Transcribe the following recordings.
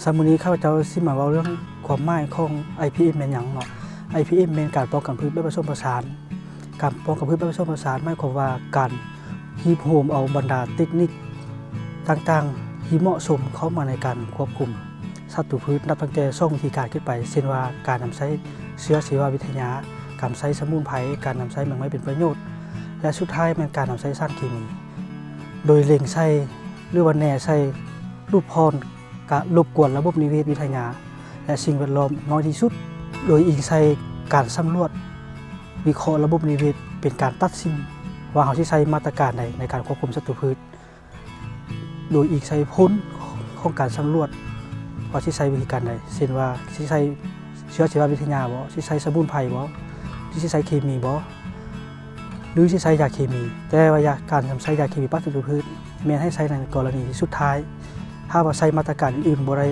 ສຳລັບມື້ນີ້ ຂ້າພະເຈົ້າຊິມາເວົ້າເລື່ອງຄວາມໝາຍຂອງ ໄອພີເອັມ ແມ່ນຫຍັງເນາະ. ໄອພີເອັມ ແມ່ນການປ້ອງກັນພືດແບບປະສົມປະສານ. ການປ້ອງກັນພືດແບບປະສົມປະສານ ໝາຍຄວາມວ່າການຮີບໂຮມເອົາບັນດາເຕັກນິກຕ່າງໆທີ່ເໝາະສົມເຂົ້າມາໃນການຄວບຄຸມສັດຕູພືດ ນັບຕັ້ງແຕ່ສອງວິທີການຂຶ້ນໄປ ເຊັ່ນວ່າ ການນຳໃຊ້ເຊື້ອຊີວະວິທະຍາ, ການໃຊ້ສະໝຸນໄພ, ການນຳໃຊ້ແມງໄມ້ເປັນປະໂຫຍດ ແລະ ສຸດທ້າຍແມ່ນການນຳໃຊ້ສານເຄມີ ໂດຍເລັງໃສ່ ຫຼືວ່າແນໃສ່ຫຼຸດຜ່ອນ ການລົບກວນລະບົບນິເວດວິທະຍາ ແລະ ສິ່ງແວດລ້ອມນ້ອຍທີ່ສຸດ, ໂດຍອີງໃສ່ການສຳຫຼວດ ວິເຄາະລະບົບນິເວດ ເປັນການຕັດສິນວ່າເຮົາຊິໃຊ້ມາດຕະການໃດໃນການຄວບຄຸມສັດຕູພືດ ໂດຍອີງໃສ່ຜົນຂອງການສຳຫຼວດວ່າຊິໃຊ້ວິທີການໃດ, ເຊັ່ນວ່າຊິໃຊ້ເຊື້ອຊີວະວິທະຍາບໍ, ຊິໃຊ້ສະໝຸນໄພບໍ, ຫຼືຊິໃຊ້ເຄມີບໍ ຫຼືຊິໃຊ້ຢາເຄມີ, ແຕ່ວ່າຢາ ການນຳໃຊ້ຢາເຄມີປາບສັດຕູພືດ ແມ່ນໃຫ້ໃຊ້ໃນກໍລະນີສຸດທ້າຍ ຖ້າວ່າໃຊ້ມາດຕະການອື່ນບໍ່ໄດ້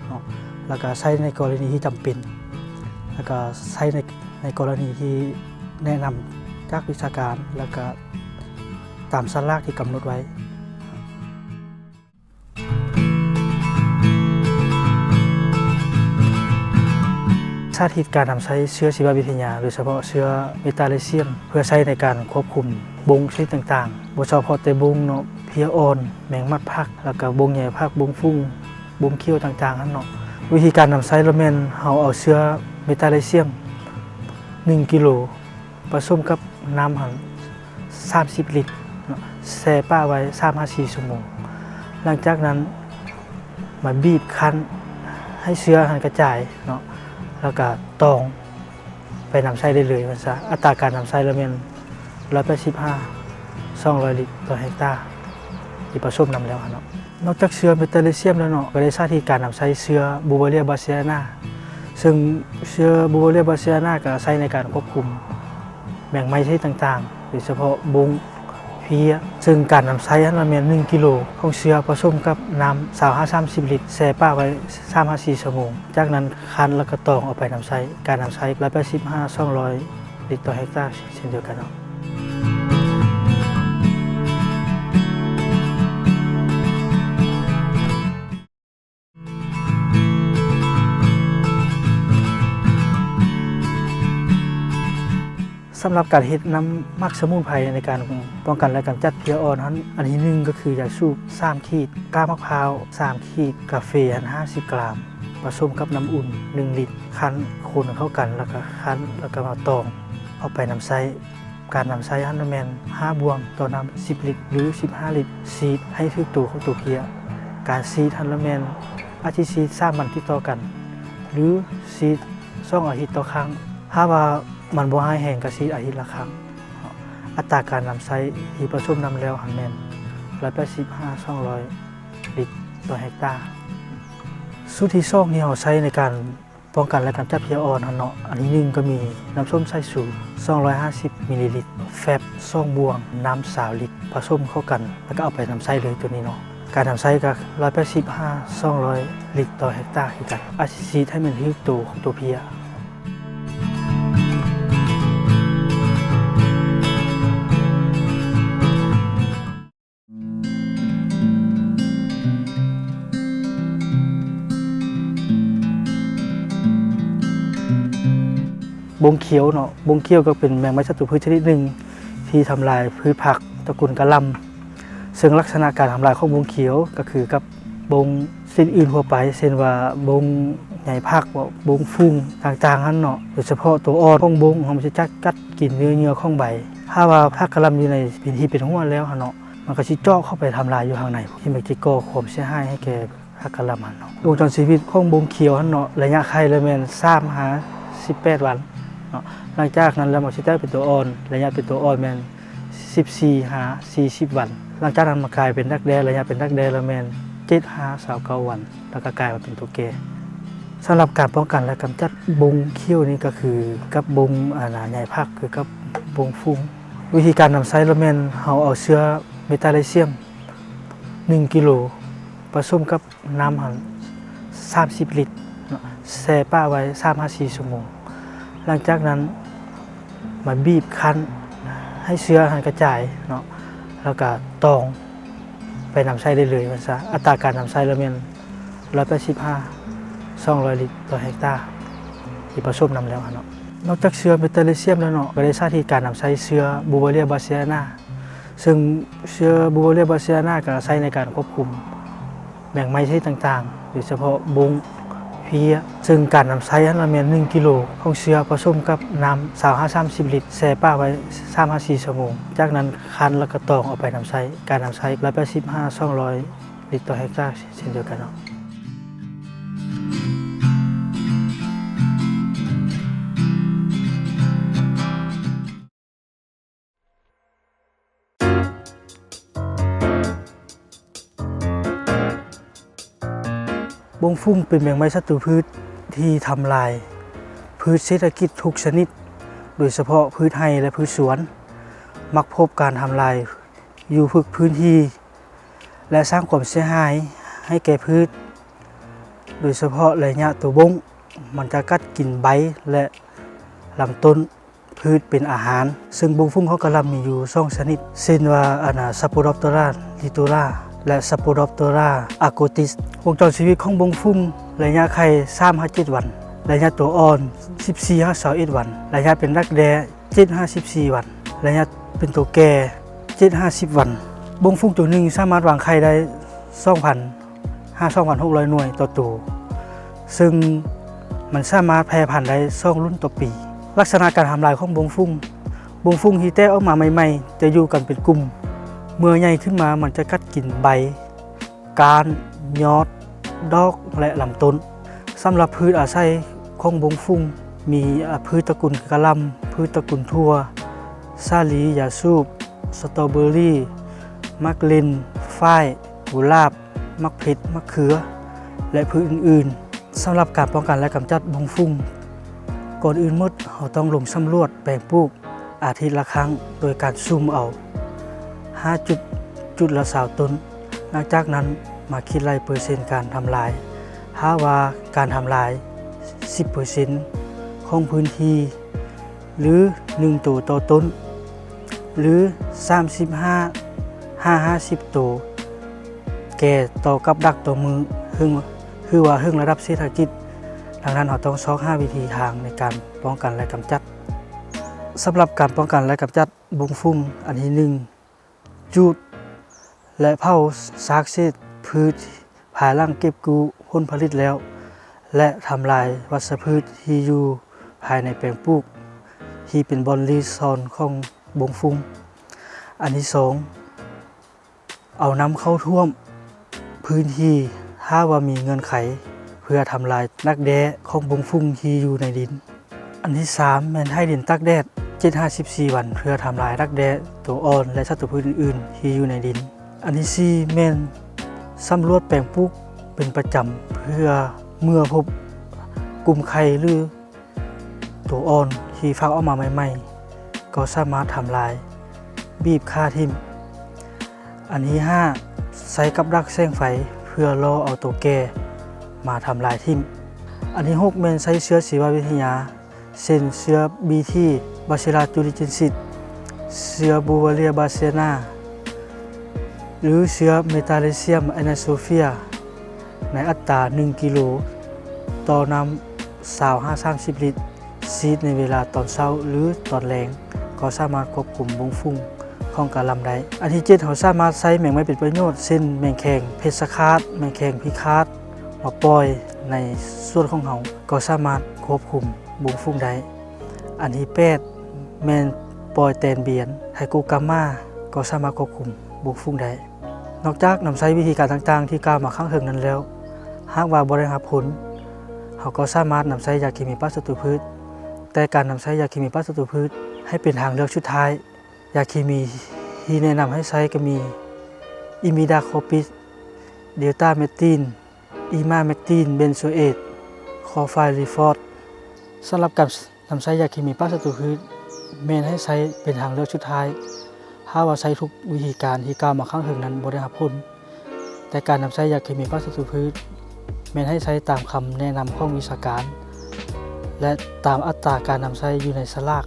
ເນາະ, ແລ້ວກະໃຊ້ໃນກໍລະນີທີ່ຈຳເປັນ, ແລ້ວກະໃຊ້ໃນ ໃນກໍລະນີທີ່ແນະນຳຈາກວິຊາການ ແລ້ວກະຕາມສະຫຼາກທີ່ກຳນົດໄວ້. ສາທິດການນຳໃຊ້ເຊື້ອຊີວະວິທະຍາ ໂດຍສະເພາະເຊື້ອເມຕາໄລຊຽມ ເພື່ອໃຊ້ໃນການຄວບຄຸມບົ້ງຊະນິດຕ່າງໆ, ບໍ່ສະເພາະແຕ່ບົ້ງເນາະ, ເພຍອ່ອນ, ແມງມັດຜັກ, ແລ້ວກະບົ້ງໃຍຜັກ, ບົ້ງຟຸງ, ບົ້ງຂຽວຕ່າງໆຫັ້ນເນາະ. ວິທີການນຳໃຊ້ລະແມ່ນເຮົາເອົາເຊື້ອເມຕາໄລຊຽມ ໜຶ່ງກິໂລ ປະສົມກັບນ້ຳຫັ້ນ ສາມສິບລິດເນາະ, ແຊ່ປະໄວ້ສາມຫາສີ່ຊົ່ວໂມງ. ຫຼັງຈາກນັ້ນມາບີບຄັ້ນໃຫ້ເຊື້ອຫັ້ນກະຈາຍເນາະ, ແລ້ວກະຕອງໄປນຳໃຊ້ໄດ້ເລີຍວ່າຊະ. ອັດຕາການນຳໃຊ້ລະແມ່ນ ຮ້ອຍແປດສິບຫາສອງຮ້ອຍລິດຕໍ່ເຮັກຕາ ທີ່ປະສົມນຳແລ້ວຫັ້ນເນາະ. ນອກຈາກເຊື້ອເມຕາໄລຊຽມແລ້ວເນາະ, ກໍໄດ້ສາທິດການນຳໃຊ້ເຊື້ອບູວາເຣຍບາເຊຍນາ, ເຊິ່ງເຊື້ອບູວາເຣຍບາເຊຍນາກໍໃຊ້ໃນການຄວບຄຸມແມງໄມ້ຊະນິດຕ່າງໆ ໂດຍສະເພາະບົ້ງ, ເພຍ, ເຊິ່ງການນຳໃຊ້ຫັ້ນລະແມ່ນ ໜຶ່ງກິໂລຂອງເຊື້ອປະສົມກັບນ້ຳ ຊາວຫາສາມສິບລິດ, ແຊ່ປະໄວ້ສາມຫາສີ່ຊົ່ວໂມງ, ຈາກນັ້ນຄັ້ນແລ້ວກໍຕອງເອົາໄປນຳໃຊ້. ການນຳໃຊ້ ຮ້ອຍແປດສິບຫາສອງຮ້ອຍລິດຕໍ່ເຮັກຕາເຊັ່ນດຽວກັນເນາະ. ສຳລັບການເຮັດນ້ຳໝັກສະໝຸນໄພໃນການປ້ອງກັນ ແລະ ກຳຈັດເພຍອ່ອນຫັ້ນ, ອັນທີໜຶ່ງກໍຄືຢາສູບສາມຂີດ, ກ້າມະພ້າວສາມຂີດ, ກາເຟຫັ້ນຫ້າສິບກຣາມ ປະສົມກັບນ້ຳອຸ່ນໜຶ່ງລິດ, ຄັ້ນຄົນເຂົ້າກັນ ແລ້ວກະຄັ້ນ ແລ້ວກະມາຕອງເອົາໄປນຳໃຊ້. ການນຳໃຊ້ຫັ້ນລະແມ່ນ ຫ້າບ່ວງຕໍ່ນ້ຳສິບລິດ ຫຼື ສິບຫ້າລິດ, ສີດໃຫ້ຖືກໂຕຂອງໂຕເພຍ. ການສີດຫັ້ນລະແມ່ນ ອາດຊິສີດສາມວັນຕິດຕໍ່ກັນ ຫຼື ສີດສອງອາທິດຕໍ່ຄັ້ງ. ຖ້າວ່າມັນບໍ່ຮ້າຍແຮງກໍສີດອາທິດລະຄັ້ງ. ອັດຕາການນຳໃຊ້ທີ່ປະສົມນຳແລ້ວຫັ້ນແມ່ນ ຮ້ອຍແປດສິບຫາສອງຮ້ອຍລິດຕໍ່ເຮັກຕາ. ສູດທີສອງທີ່ເຮົາໃຊ້ໃນການ ປ້ອງກັນ ແລະ ກຳຈັດເພຍອ່ອນຫັ້ນເນາະ, ອັນທີໜຶ່ງກໍມີນ້ຳສົ້ມສາຍຊູ ສອງຮ້ອຍຫ້າສິບມິນລີລິດ, ແຟັບສອງບ່ວງ, ນ້ຳຊາວລິດ ປະສົມເຂົ້າກັນ ແລ້ວກໍເອົາໄປນຳໃຊ້ເລີຍໂຕນີ້ເນາະ. ການນຳໃຊ້ກໍ ຮ້ອຍແປດສິບຫາສອງຮ້ອຍລິດຕໍ່ເຮັກຕາຄືກັນ. ອາດຊິສີດໃຫ້ມັນຖືກໂຕຂອງໂຕເພຍ. ບົ້ງຂຽວເນາະ, ບົ້ງຂຽວກໍເປັນແມງໄມ້ສັດຕູພືດຊະນິດໜຶ່ງທີ່ທຳລາຍພືດຜັກຕະກຸນກະຫຼ່ຳ, ເຊິ່ງລັກສະນະການທຳລາຍຂອງບົ້ງຂຽວກໍຄືກັບບົ້ງຊະນິດອື່ນທົ່ວໄປ ເຊັ່ນວ່າບົ້ງໃຍຜັກບໍ, ບົ້ງຝູງຕ່າງໆຫັ້ນເນາະ, ໂດຍສະເພາະໂຕອ່ອນຂອງບົ້ງ ເຮົາມັນຊິຈັກກັດກິນເນື້ອເຫຍື່ອຂອງໃບ. ຖ້າວ່າຜັກກະຫຼ່ຳຢູ່ໃນເປັນທີ່ເປັນຫົວແລ້ວຫັ້ນເນາະ, ມັນກໍຊິເຈາະເຂົ້າໄປທຳລາຍຢູ່ຂ້າງໃນ ທີ່ມັນຊິກໍ່ຄວາມເສຍຫາຍໃຫ້ແກ່ຜັກກະຫຼ່ຳຫັ້ນເນາະ. ວົງຈອນຊີວິດຂອງບົ້ງຂຽວຫັ້ນເນາະ, ໄລຍະໄຂ່ລະແມ່ນສາມຫາສິບແປດວັນເນາະ. ຫຼັງຈາກນັ້ນແລ້ວມັນຊິແຕກເປັນໂຕອ່ອນ, ໄລຍະເປັນໂຕອ່ອນແມ່ນສິບສີ່ຫາສີ່ສິບວັນ. ຫຼັງຈາກນັ້ນມັນກາຍເປັນດັກແດ້, ໄລຍະເປັນດັກແດ້ລະແມ່ນເຈັດຫາຊາວເກົ້າວັນ, ແລ້ວກໍກາຍມາເປັນໂຕແກ່. ສຳລັບການປ້ອງກັນ ແລະ ກຳຈັດບົ້ງຂຽວນີ້ກໍຄືກັບບົ້ງ ອາ ໃຍຜັກ ຄືກັບບົ້ງຝູງ. ວິທີການນຳໃຊ້ລະແມ່ນເຮົາເອົາເຊື້ອເມຕາໄລຊຽມ ໜຶ່ງກິໂລ ປະສົມກັບນ້ຳຫັ້ນ ສາມສິບລິດເນາະ, ແຊ່ປະໄວ້ສາມຫາສີ່ຊົ່ວໂມງ. ຫຼັງຈາກນັ້ນມາບີບຄັ້ນໃຫ້ເຊື້ອຫັ້ນກະຈາຍເນາະ, ແລ້ວກະຕອງໄປນຳໃຊ້ໄດ້ເລີຍວ່າຊະ. ອັດຕາການນຳໃຊ້ລະແມ່ນ ຮ້ອຍແປດສິບຫ້າ ສອງຮ້ອຍລິດຕໍ່ເຮັກຕາ ທີ່ປະສົມນຳແລ້ວຫັ້ນເນາະ. ນອກຈາກເຊື້ອເມຕາລີຊຽມແລ້ວເນາະ ກໍໄດ້ສາທິດການນຳໃຊ້ເຊື້ອບູເວີເຣຍບາເຊຍນາ ເຊິ່ງເຊື້ອບູເວີເຣຍບາເຊຍນາກໍໃຊ້ໃນການຄວບຄຸມ ແມງໄມ້ຊະນິດຕ່າງໆ ໂດຍສະເພາະບົ້ງ, ເພຍ ເຊິ່ງການນຳໃຊ້ຫັ້ນລະແມ່ນໜຶ່ງກິໂລຂອງເຊື້ອປະສົມກັບນ້ຳຊາວຫາສາມສິບລິດ ແຊ່ປະໄວ້ສາມຫາສີ່ຊົ່ວໂມງ. ຈາກນັ້ນຄັ້ນແລ້ວກໍຕອງເອົາໄປນຳໃຊ້. ການນຳໃຊ້ ຮ້ອຍແປດສິບຫາສອງຮ້ອຍລິດຕໍ່ເຮັກຕາເຊັ່ນດຽວກັນເນາະ. ບົ້ງຟຸງເປັນແມງໄມ້ສັດຕູພືດທີ່ທຳລາຍພືດເສດຖະກິດທຸກຊະນິດ, ໂດຍສະເພາະພືດໄຮ່ ແລະ ພືດສວນ, ມັກພົບການທຳລາຍຢູ່ທຸກພື້ນທີ່ ແລະ ສ້າງຄວາມເສຍຫາຍໃຫ້ແກ່ພືດ, ໂດຍສະເພາະໄລຍະໂຕບົ້ງ, ມັນຈະກັດກິນໃບ ແລະ ລຳຕົ້ນ ພືດເປັນອາຫານ, ເຊິ່ງບົ້ງຟຸງຂອງກະຫຼ່ຳມີຢູ່ສອງຊະນິດ ເຊັ່ນວ່າ ອັນນາ Spodoptera littora ແລະ Spodoptera arctos. ວົງຈອນຊີວິດຂອງບົ້ງຟຸງ ໄລຍະໄຂ່ສາມຫາເຈັດວັນ, ໄລຍະໂຕອ່ອນສິບສີ່ຫາຊາວເອັດວັນ, ໄລຍະເປັນດັກແດ້ເຈັດຫາສິບສີ່ວັນ, ໄລຍະເປັນໂຕແກ່ເຈັດຫາສິບວັນ. ບົ້ງຟຸງໂຕໜຶ່ງສາມາດວາງໄຂ່ໄດ້ສອງພັນ ຫາສອງພັນຫົກຮ້ອຍໜ່ວຍຕໍ່ໂຕ, ເຊິ່ງມັນສາມາດແຜ່ພັນໄດ້ສອງລຸ້ນຕໍ່ປີ. ລັກສະນະການທຳລາຍຂອງບົ້ງຟຸງ, ບົ້ງຟຸງທີ່ແຕກອອກມາໃໝ່ໆ ຈະຢູ່ກັນເປັນກຸ່ມ, ເມື່ອໃຫຍ່ຂຶ້ນມາມັນຈະກັດກິນໃບ, ກ້ານ, ຍອດ, ດອກ ແລະ ລຳຕົ້ນ. ສຳລັບພືດອາໄສຂອງບົ້ງຟຸງ ມີ ອາ ພືດຕະກຸນກະຫຼ່ຳ, ພືດຕະກຸນຖົ່ວ, ສາລີ, ຢາສູບ, ສະຕໍເບີຣີ, ໝາກເລັ່ນ, ຝ້າຍ, ກຸຫຼາບ, ໝາກເຜັດ, ໝາກເຂືອ ແລະ ພືດອື່ນໆ. ສຳລັບການປ້ອງກັນ ແລະ ກຳຈັດບົ້ງຟຸງ, ກ່ອນອື່ນໝົດເຮົາຕ້ອງລົງສຳຫຼວດແປງປູກອາທິດລະຄັ້ງ ໂດຍການສຸ່ມເອົາຫ້າຈຸດ, ຈຸດລະຊາວຕົ້ນ. ຫຼັງຈາກນັ້ນມາຄິດໄລ່ເປີເຊັນການທຳລາຍ. ຖ້າວ່າການທຳລາຍສິບເປີເຊັນຂອງພື້ນທີ່ ຫຼື ໜຶ່ງໂຕຕໍ່ຕົ້ນ ຫຼື ສາມສິບຫ້າຫາຫ້າສິບໂຕແກ່ຕໍ່ກັບດັກຕໍ່ມື້ ເຖິງ ຖືວ່າເຖິງລະດັບເສດຖະກິດ. ດັ່ງນັ້ນເຮົາຕ້ອງຊອກຫາວິທີທາງໃນການປ້ອງກັນ ແລະ ກຳຈັດ. ສຳລັບການປ້ອງກັນ ແລະ ກຳຈັດບົ້ງຟຸງ, ອັນທີໜຶ່ງ ຈູດ ແລະ ເຜົາຊາກເສດພືດພາຍຫຼັງເກັບກູ້ຜົນຜະລິດແລ້ວ ແລະ ທຳລາຍວັດຊະພືດທີ່ຢູ່ພາຍໃນແປງປູກ ທີ່ເປັນບ່ອນລີ້ຊ່ອນຂອງບົ້ງຟຸງ. ອັນທີສອງ ເອົານ້ຳເຂົ້າຖ້ວມພື້ນທີ່ ຖ້າວ່າມີເງື່ອນໄຂ ເພື່ອທຳລາຍດັກແດ້ຂອງບົ້ງຟຸງທີ່ຢູ່ໃນດິນ. ອັນທີສາມ ແມ່ນໄຖດິນຕາກແດດເຈັດຫາສິບສີ່ວັນ ເພື່ອທຳລາຍດັກແດ້ໂຕອ່ອນ ແລະ ສັດຕູພືດອື່ນໆທີ່ຢູ່ໃນດິນ. ອັນທີສີ່ ແມ່ນສຳຫຼວດແປງປູກເປັນປະຈຳ ເພື່ອເມື່ອພົບກຸ່ມໄຂ່ ຫຼື ໂຕອ່ອນທີ່ຟັກອອກມາໃໝ່ໆ ກໍສາມາດທຳລາຍ ບີບຂ້າຖິ້ມ. ອັນທີຫ້າ ໃຊ້ກັບດັກແສງໄຟເພື່ອລໍ້ເອົາໂຕແກ່ມາທຳລາຍຖິ້ມ. ອັນທີຫົກ ແມ່ນໃຊ້ເຊື້ອຊີວະວິທະຍາ ເຊັ່ນ ເຊື້ອ ບີທີ Bacillus thuringiensis, ເຊື້ອ Beauveria bassiana ຫຼື ເຊື້ອ Metarhizium anisophylla ໃນອັດຕາໜຶ່ງກິໂລຕໍ່ນ້ຳຊາວຫາສາມສິບລິດ, ສີດໃນເວລາຕອນເຊົ້າ ຫຼື ຕອນແລງ ກໍສາມາດຄວບຄຸມບົ້ງຝູງຂອງກະຫຼ່ຳໄດ້. ອັນທີເຈັດ ເຮົາສາມາດໃຊ້ແມງໄມ້ເປັນປະໂຫຍດ ເຊັ່ນ ແມງແຄງເພັດສະຄາດ, ແມງແຄງພິຄາດ, ມາປ່ອຍໃນສວນຂອງເຮົາ ກໍສາມາດຄວບຄຸມບົ້ງຝູງໄດ້. ອັນທີແປດ ແມ່ນປ່ອຍແຕນບຽນ, ໄທໂກກາມາ ກໍສາມາດຄວບຄຸມບົ້ງຝູງໄດ້. ນອກຈາກນຳໃຊ້ວິທີການຕ່າງໆທີ່ກ່າວມາຂ້າງເທິງນັ້ນແລ້ວ, ຫາກວ່າບໍ່ໄດ້ຮັບຜົນ, ເຮົາກໍສາມາດນຳໃຊ້ຢາເຄມີປາບສັດຕູພືດ, ແຕ່ການນຳໃຊ້ຢາເຄມີປາບສັດຕູພືດໃຫ້ເປັນທາງເລືອກສຸດທ້າຍ. ຢາເຄມີທີ່ແນະນຳໃຫ້ໃຊ້ກໍມີ ອິມເມດາຄອລປິດ, ເດວຕາແມັກຕິນ, ອີມາແມັກຕິນເບັນໂຊເອດ, ຄໍຟາຍຣີຟອດ. ສຳລັບການນຳໃຊ້ຢາເຄມີປາບສັດຕູພືດ ແມ່ນໃຫ້ໃຊ້ເປັນທາງເລືອກສຸດທ້າຍ. ຖ້າວ່າໃຊ້ທຸກວິທີການທີ່ກ່າວມາຂ້າງເທິງນັ້ນບໍ່ໄດ້ຮັບຜົນ, ແຕ່ການນຳໃຊ້ຢາເຄມີປາບສັດຕູພືດ ແມ່ນໃຫ້ໃຊ້ຕາມຄຳແນະນຳຂອງວິຊາການ ແລະ ຕາມອັດຕາການນຳໃຊ້ຢູ່ໃນສະຫຼາກ.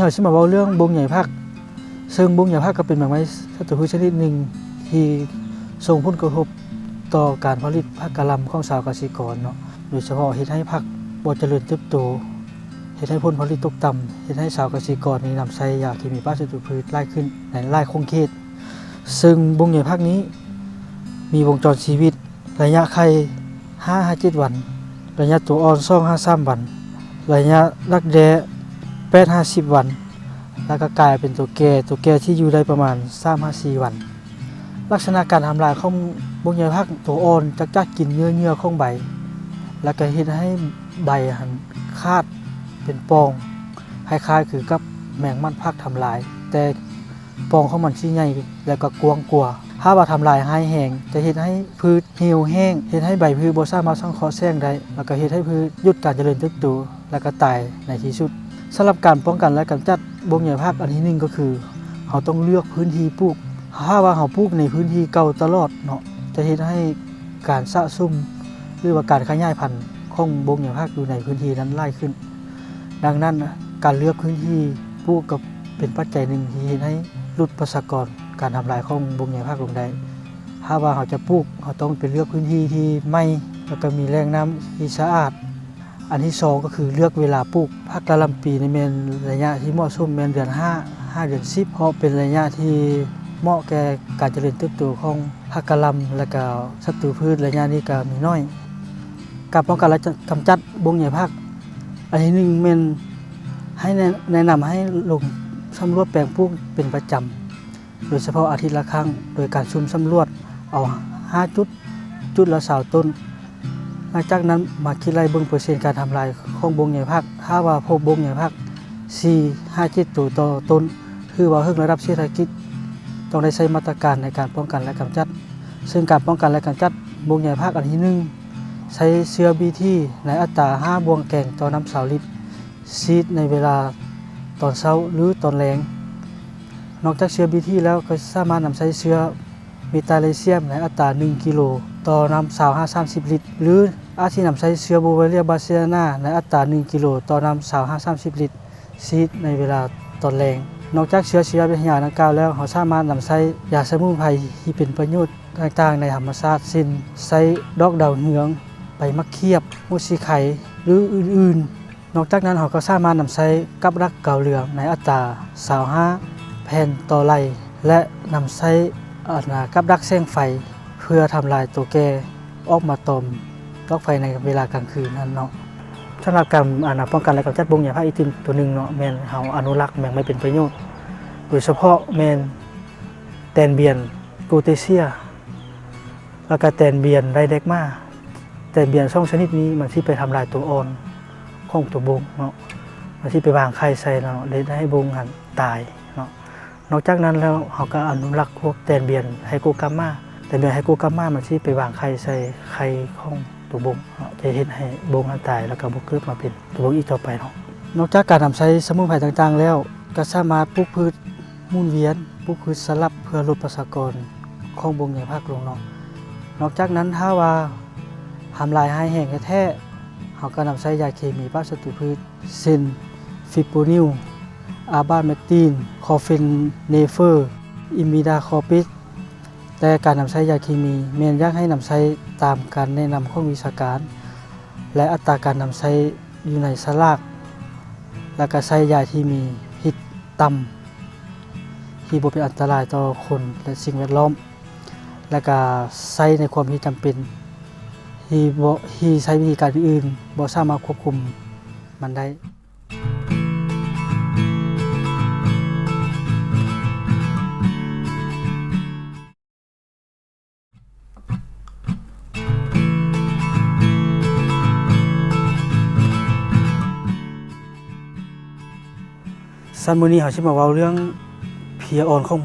ເຮົາຊິມາເວົ້າເລື່ອງບົງໃຫຍ່ຜັກ, ເຊິ່ງບົງໃຫຍ່ຜັກກໍເປັນໝາກໄມ້ສັດຕູພືດຊະນິດໜຶ່ງທີ່ສົ່ງຜົນກະທົບຕໍ່ການຜະລິດຜັກກະຫຼ່ຳຂອງຊາວກະສິກອນເນາະ, ໂດຍສະເພາະເຮັດໃຫ້ຜັກບໍ່ຈະເລີນເຕີບໂຕ, ເຮັດໃຫ້ຜົນຜະລິດຕົກຕ່ຳ, ເຮັດໃຫ້ຊາວກະສິກອນນີ້ນຳໃຊ້ຢາເຄມີປາບສັດຕູພືດຫຼາຍຂຶ້ນໃນຫຼາຍຂົງເຂດ. ເຊິ່ງບົງໃຫຍ່ຜັກນີ້ມີວົງຈອນຊີວິດ ໄລຍະໄຂ່ຫ້າຫາເຈັດວັນ, ໄລຍະໂຕອ່ອນສອງຫາສາມວັນ, ໄລຍະດັກແດ້ແປດຫາສິບວັນ, ແລ້ວກໍກາຍເປັນໂຕແກ່, ໂຕແກ່ທີ່ຢູ່ໄດ້ປະມານສາມຫາສີ່ວັນ. ລັກສະນະການທຳລາຍຂອງບົງໃຫຍ່ຜັກ, ໂຕອ່ອນຈະກັດກິນເຫຍື່ອຂອງໃບ, ແລ້ວກໍເຮັດໃຫ້ໃບຫັ້ນຂາດເປັນປ່ອງ, ຄ້າຍໆຄືກັບແມງມັດຜັກທຳລາຍ, ແຕ່ ປ່ອງຂອງມັນຊິໃຫຍ່ ແລ້ວກໍກວ້າງກວ່າ. ຖ້າວ່າທຳລາຍຮ້າຍແຮງ ຈະເຮັດໃຫ້ພືດຫ່ຽວແຫ້ງ, ເຮັດໃຫ້ໃບພືດບໍ່ສາມາດສັງເຄາະແສງໄດ້, ແລ້ວກໍເຮັດໃຫ້ພືດຢຸດການຈະເລີນເຕີບໂຕ ແລ້ວກໍຕາຍໃນທີ່ສຸດ. ສຳລັບການປ້ອງກັນ ແລະ ກຳຈັດບົງໃຫຍ່ຜັກ ອັນທີໜຶ່ງກໍຄື ເຮົາຕ້ອງເລືອກພື້ນທີ່ປູກ. ຖ້າວ່າເຮົາປູກໃນພື້ນທີ່ເກົ່າຕະຫຼອດເນາະ, ຈະເຮັດໃຫ້ການສະສົມ ຫຼືວ່າການຂະຫຍາຍພັນຂອງບົງໃຫຍ່ຜັກຢູ່ໃນພື້ນທີ່ນັ້ນຫຼາຍຂຶ້ນ. ດັ່ງນັ້ນ, ການເລືອກພື້ນທີ່ປູກກໍເປັນປັດໄຈໜຶ່ງທີ່ເຮັດໃຫ້ຫຼຸດປະຊາກອນການທຳລາຍຂອງບົງໃຫຍ່ຜັກລົງໄດ້. ຖ້າວ່າເຮົາຈະປູກ, ເຮົາຕ້ອງໄປເລືອກພື້ນທີ່ທີ່ໃໝ່ ແລ້ວກໍມີແຫຼ່ງນ້ຳທີ່ສະອາດ. ອັນທີສອງກໍຄືເລືອກເວລາປູກ. ຜັກກະຫຼ່ຳປີນີ້ແມ່ນໄລຍະທີ່ເໝາະສົມແມ່ນເດືອນຫ້າຫາເດືອນສິບ ເພາະເປັນໄລຍະທີ່ເໝາະແກ່ການຈະເລີນເຕີບໂຕຂອງຜັກກະຫຼ່ຳ ແລ້ວກໍສັດຕູພືດໄລຍະນີ້ກໍມີໜ້ອຍ. ການປ້ອງກັນ ແລະ ຈະກຳຈັດບົງໃຫຍ່ຜັກ ອັນທີໜຶ່ງແມ່ນໃຫ້ແນະ ແນະນຳໃຫ້ລົງສຳຫຼວດແປງປູກເປັນປະຈຳ, ໂດຍສະເພາະອາທິດລະຄັ້ງ, ໂດຍການຊຸ່ມສຳຫຼວດເອົາຫ້າຈຸດ, ຈຸດລະຊາວຕົ້ນ. ຫຼັງຈາກນັ້ນມາຄິດໄລ່ເບິ່ງເປີເຊັນການທຳລາຍຂອງບົງໃຫຍ່ຜັກ. ຖ້າວ່າພົບບົງໃຫຍ່ຜັກສີ່ຫາເຈັດໂຕຕໍ່ຕົ້ນ, ຖືວ່າເຖິງລະດັບເສດຖະກິດ, ຕ້ອງໄດ້ໃຊ້ມາດຕະການໃນການປ້ອງກັນ ແລະ ກຳຈັດ. ເຊິ່ງການປ້ອງກັນ ແລະ ກຳຈັດບົງໃຫຍ່ຜັກອັນທີໜຶ່ງ ໃຊ້ເຊື້ອບີທີໃນອັດຕາຫ້າບ່ວງແກງຕໍ່ນ້ຳຊາວລິດ, ສີດໃນເວລາຕອນເຊົ້າ ຫຼື ຕອນແລງ. ນອກຈາກເຊື້ອບີທີແລ້ວ ກໍສາມາດນຳໃຊ້ເຊື້ອເມຕາໄລຊຽມໃນອັດຕາໜຶ່ງກິໂລຕໍ່ນ້ຳຊາວຫາສາມສິບລິດ ຫຼື ອາດຊິນຳໃຊ້ເຊື້ອບູວາເຣຍບາເຊຍນາໃນອັດຕາໜຶ່ງກິໂລຕໍ່ນ້ຳຊາວຫາສາມສິບລິດ. ສີດໃນເວລາຕອນແລງ. ນອກຈາກເຊື້ອຊີວະວິທະຍາດັ່ງກ່າວແລ້ວ, ເຮົາສາມາດນຳໃຊ້ຢາສະໝຸນໄພທີ່ເປັນປະໂຫຍດຕ່າງໆໃນທຳມະຊາດ ເຊັ່ນ ໃຊ້ດອກດາວເຮືອງ, ໃບໝາກຂຽບ, ຫົວສີໄຄ ຫຼື ອື່ນໆ. ນອກຈາກນັ້ນ, ເຮົາກໍສາມາດນຳໃຊ້ກັບດັກກາວເຫຼືອງໃນອັດຕາຊາວຫ້າແຜ່ນຕໍ່ໄລ່ ແລະ ນຳໃຊ້ ອັນ ກັບດັກແສງໄຟ ເພື່ອທຳລາຍໂຕແກ່ ອອກມາຕອມດອກໄຟໃນເວລາກາງຄືນຫັ້ນເນາະ. ສຳລັບການ ອັນ ປ້ອງກັນ ແລະ ກຳຈັດບົງໃຫຍ່ຜັກອີກຕົວໜຶ່ງເນາະ ແມ່ນເຮົາອະນຸລັກແມງໄມ້ເປັນປະໂຫຍດ, ໂດຍສະເພາະແມ່ນແຕນບຽນ ໂກເຕເຊຍ ແລ້ວກະແຕນບຽນ ໄລແດກມາ. ແຕນບຽນສອງຊະນິດນີ້ມັນຊິໄປທຳລາຍໂຕອ່ອນຂອງໂຕບົງເນາະ, ມັນຊິໄປວາງໄຂ່ໃສ່ເນາະ ເຮັດໃຫ້ບົງຫັ້ນຕາຍເນາະ. ນອກຈາກນັ້ນແລ້ວ ເຮົາກໍອະນຸລັກພວກແຕນບຽນໄຮໂກກາມມາ, ແຕນບຽນໄຮໂກກາມມາມັນຊິໄປວາງໄຂ່ໃສ່ໄຂ່ຂອງໂຕບົງເນາະ, ຈະເຮັດໃຫ້ບົງຫັ້ນຕາຍ ແລ້ວກໍບໍ່ເກີດມາເປັນໂຕບົງອີກຕໍ່ໄປເນາະ. ນອກຈາກການນຳໃຊ້ສະໝຸນໄພຕ່າງໆແລ້ວ, ກໍສາມາດປູກພືດໝູນວຽນ, ປູກພືດສະຫຼັບເພື່ອຫຼຸດປະຊາກອນຂອງບົງໃຫຍ່ຜັກລົງເນາະ. ນອກຈາກນັ້ນ ຖ້າວ່າທຳລາຍຮ້າຍແຮງແທ້ໆ, ເຮົາກໍນຳໃຊ້ຢາເຄມີປາບສັດຕູພືດ ເຊັ່ນ ຟິບໂປນິວ, ອາບາແມັກຕີນ, ຄໍເຟນເນເຟີ, ອິມມີດາຄໍປິກ. ແຕ່ການນຳໃຊ້ຢາເຄມີແມ່ນຢາກໃຫ້ນຳໃຊ້ຕາມການແນະນຳຂອງວິຊາການ ແລະ ອັດຕາການນຳໃຊ້ຢູ່ໃນສະຫຼາກ, ແລ້ວກະໃຊ້ຢາທີ່ມີພິດຕ່ຳ ທີ່ບໍ່ເປັນອັນຕະລາຍຕໍ່ຄົນ ແລະ ສິ່ງແວດລ້ອມ, ແລ້ວກະໃຊ້ໃນຄວາມທີ່ຈຳເປັນ, ທີ່ບໍ່ ທີ່ໃຊ້ວິທີການອື່ນໆບໍ່ສາມາດຄວບຄຸມ ມັນໄດ້. ຊັ້ນ ມື້ນີ້ເຮົາຊິມາເວົ້າເລື່ອງເພຍອ່ອນຂອງ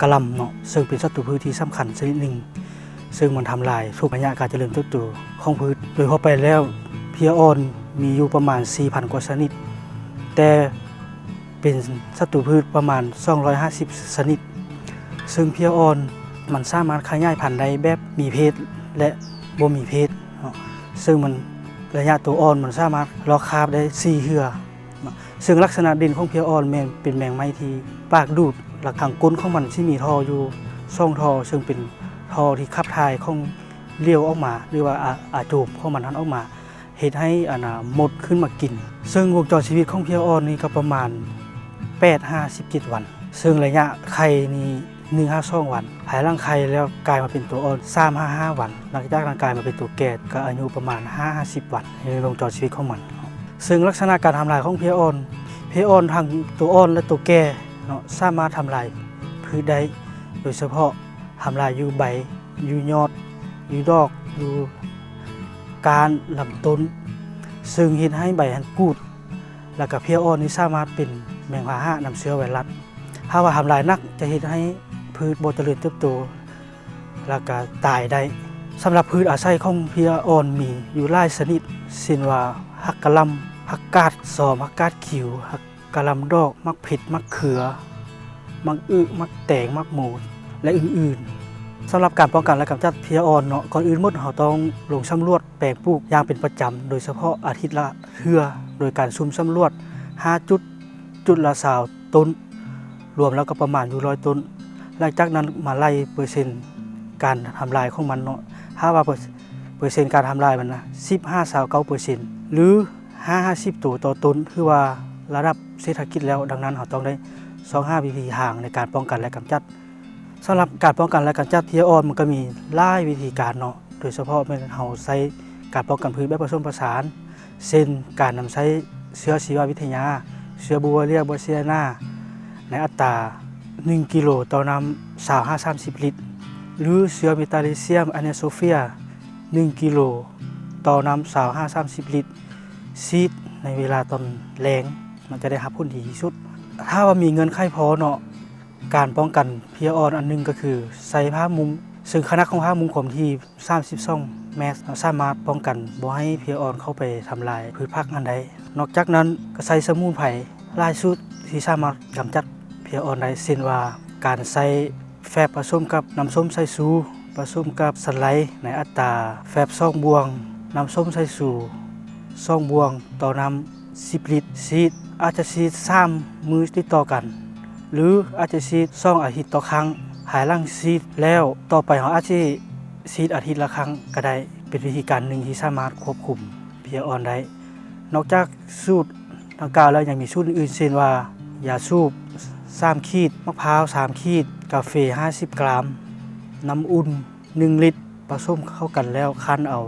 ກະຫຼ່ຳເນາະ, ເຊິ່ງເປັນສັດຕູພືດທີ່ສຳຄັນຊະນິດໜຶ່ງ ເຊິ່ງມັນທຳລາຍທຸກໄລຍະການຈະເລີນເຕີບໂຕຂອງພືດ. ໂດຍທົ່ວໄປແລ້ວ ເພຍອ່ອນມີຢູ່ປະມານສີ່ພັນກວ່າຊະນິດ, ແຕ່ເປັນສັດຕູພືດປະມານສອງຮ້ອຍຫ້າສິບຊະນິດ, ເຊິ່ງເພຍອ່ອນມັນສາມາດຂະຫຍາຍພັນໄດ້ແບບມີເພດ ແລະ ບໍ່ມີເພດເນາະ, ເຊິ່ງມັນ ໄລຍະໂຕອ່ອນມັນສາມາດລອກຄາບໄດ້ສີ່ເທື່ອເນາະ. ເຊິ່ງລັກສະນະເດັ່ນຂອງເພຍອ່ອນແມ່ນເປັນແມງໄມ້ທີ່ປາກດູດ ແລະ ທາງກົ້ນຂອງມັນຊິມີທໍ່ຢູ່ສອງທໍ່ ເຊິ່ງເປັນທໍ່ທີ່ຂັບຖ່າຍຂອງຫຼຽວອອກມາ ຫຼືວ່າອາ ອາໂຈມຂອງມັນຫັ້ນອອກມາ ເຮັດໃຫ້ອັນນ່າມົດຂຶ້ນມາກິນ. ເຊິ່ງວົງຈອນຊີວິດຂອງເພຍອ່ອນນີ້ກໍປະມານແປດຫາສິບເຈັດວັນ ເຊິ່ງໄລຍະໄຂ່ນີ້ໜຶ່ງຫາສອງວັນ ພາຍຫຼັງໄຂ່ແລ້ວກາຍມາເປັນຕົວອ່ອນສາມຫາຫ້າວັນ ຫຼັງຈາກນັ້ນກາຍມາເປັນຕົວແກ່ກໍອາຍຸປະມານຫ້າຫາສິບວັນ ໃນວົງຈອນຊີວິດຂອງມັນ. ເຊິ່ງລັກສະນະການທຳລາຍຂອງເພຍອ່ອນ ເພຍອ່ອນທັງຕົວອ່ອນ ແລະ ຕົວແກ່ເນາະ ສາມາດທຳລາຍພືດໄດ້ ໂດຍສະເພາະທຳລາຍຢູ່ໃບ ຢູ່ຍອດ ຢູ່ດອກ ຢູ່ກ້ານລຳຕົ້ນ ເຊິ່ງເຮັດໃຫ້ໃບຫັ້ນກູດ ແລ້ວກະເພຍອ່ອນນີ້ສາມາດເປັນແມງພາຫະນຳເຊື້ອໄວຣັສ. ຖ້າວ່າທຳລາຍໜັກຈະເຮັດໃຫ້ພືດບໍ່ຈະເລີນເຕີບໂຕ ແລ້ວກະຕາຍໄດ້. ສຳລັບພືດອາໄສຂອງເພຍອ່ອນມີຢູ່ຫຼາຍຊະນິດ ເຊັ່ນວ່າ ຜັກກະຫຼ່ຳ, ຜັກກາດຊອມ, ຜັກກາດຂິວ, ຜັກກະຫຼ່ຳດອກ, ໝາກເຜັດ, ໝາກເຂືອ, ໝາກອຶ, ໝາກແຕງ, ໝາກໂມ ແລະ ອື່ນໆ. ສຳລັບການປ້ອງກັນ ແລະ ກຳຈັດເພຍອ່ອນເນາະ, ກ່ອນອື່ນໝົດເຮົາຕ້ອງລົງສຳຫຼວດແປງປູກຢ່າງເປັນປະຈຳ ໂດຍສະເພາະອາທິດລະເທື່ອ ໂດຍການຊຸ່ມສຳຫຼວດຫ້າຈຸດ ຈຸດລະຊາວຕົ້ນ ລວມແລ້ວກໍປະມານຢູ່ຮ້ອຍຕົ້ນ. ຫຼັງຈາກນັ້ນມາໄລ່ເປີເຊັນການທຳລາຍຂອງມັນເນາະ, ຖ້າວ່າເປີ ເປີເຊັນການທຳລາຍມັນນະ ສິບຫາຊາວເກົ້າເປີເຊັນ ຫຼື ຫ້າຫາສິບໂຕຕໍ່ຕົ້ນ ຖືວ່າລະດັບເສດຖະກິດແລ້ວ. ດັ່ງນັ້ນເຮົາຕ້ອງໄດ້ຊອກຫາວິທີທາງໃນການປ້ອງກັນ ແລະ ກຳຈັດ. ສຳລັບການປ້ອງກັນ ແລະ ກຳຈັດເພຍອ່ອນມັນກໍມີຫຼາຍວິທີການເນາະ, ໂດຍສະເພາະແມ່ນເຮົາໃຊ້ການປ້ອງກັນພືດແບບປະສົມປະສານ ເຊັ່ນ ການນຳໃຊ້ເຊື້ອຊີວະວິທະຍາ, ເຊື້ອບູວາເຣຍ ບາເຊຍນາ ໃນອັດຕາໜຶ່ງກິໂລຕໍ່ນ້ຳຊາວຫາສາມສິບລິດ ຫຼື ເຊື້ອເມຕາລີຊຽມ ອາເນໂຊເຟຍ ໜຶ່ງກິໂລຕໍ່ນ້ຳຊາວຫາສາມສິບລິດ ສີດໃນເວລາຕອນແລງ ມັນຈະໄດ້ຮັບຜົນດີທີ່ສຸດ. ຖ້າວ່າມີເງື່ອນໄຂພໍເນາະ, ການປ້ອງກັນເພຍອ່ອນອັນໜຶ່ງກໍຄືໃສ່ຜ້າມຸງ, ເຊິ່ງຂະໜາດຂອງຜ້າມຸງຄວາມຖີ່ ສາມສິບສອງແມັດ ສາມາດປ້ອງກັນບໍ່ໃຫ້ເພຍອ່ອນເຂົ້າໄປທຳລາຍພືດຜັກຫັ້ນໄດ້. ນອກຈາກນັ້ນກໍໃຊ້ສະໝຸນໄພຫຼາຍສູດທີ່ສາມາດກຳຈັດເພຍອ່ອນໄດ້ ເຊັ່ນວ່າ ການໃຊ້ແຟບປະສົມກັບນ້ຳສົ້ມສາຍຊູ ປະສົມກັບສັນໄລ ໃນອັດຕາແຟບສອງບ່ວງ ນ້ຳສົ້ມສາຍຊູສອງບ່ວງຕໍ່ນ້ຳສິບລິດ ສີດອາດຈະສີດສາມມື້ຕິດຕໍ່ກັນ ຫຼື ອາດຈະສີດສອງອາທິດຕໍ່ຄັ້ງ. ພາຍຫຼັງສີດແລ້ວ ຕໍ່ໄປເຮົາອາດຊິສີດອາທິດລະຄັ້ງກໍໄດ້ ເປັນວິທີການໜຶ່ງທີ່ສາມາດຄວບຄຸມເພຍອ່ອນໄດ້. ນອກຈາກສູດດັ່ງກ່າວແລ້ວ ຍັງມີສູດອື່ນໆ ເຊັ່ນວ່າ ຢາສູບສາມຂີດ, ໝາກພ້າວສາມຂີດ, ກາເຟຫ້າສິບກຣາມ, ນ້ຳອຸ່ນໜຶ່ງລິດ ປະສົມເຂົ້າກັນແລ້ວຄັ້ນເອົາ.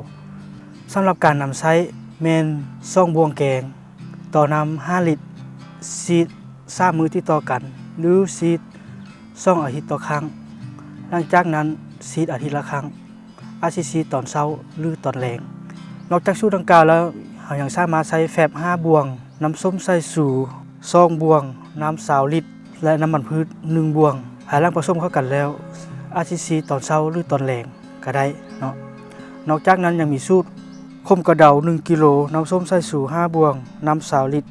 ສຳລັບການນຳໃຊ້ແມ່ນສອງບ່ວງແກງ ຕໍ່ນ້ຳຫ້າລິດ, ສີດສາມມື້ຕິດຕໍ່ກັນ ຫຼື ສີດສອງອາທິດຕໍ່ຄັ້ງ. ຫຼັງຈາກນັ້ນສີດອາທິດລະຄັ້ງ, ອາດຊິສີດຕອນເຊົ້າ ຫຼື ຕອນແລງ. ນອກຈາກສູດດັ່ງກ່າວແລ້ວ, ເຮົາຍັງສາມາດໃຊ້ແຟບຫ້າບ່ວງ, ນ້ຳສົ້ມສາຍຊູສອງບ່ວງ, ນ້ຳຊາວລິດ ແລະ ນ້ຳມັນພືດໜຶ່ງບ່ວງ. ພາຍຫຼັງປະສົມເຂົ້າກັນແລ້ວ, ອາດຊິສີດຕອນເຊົ້າ ຫຼື ຕອນແລງ ກໍໄດ້ເນາະ. ນອກຈາກນັ້ນຍັງມີສູດ ຂົມກະເດົາໜຶ່ງກິໂລ, ນ້ຳສົ້ມສາຍຊູຫ້າບ່ວງ, ນ້ຳຊາວລິດ,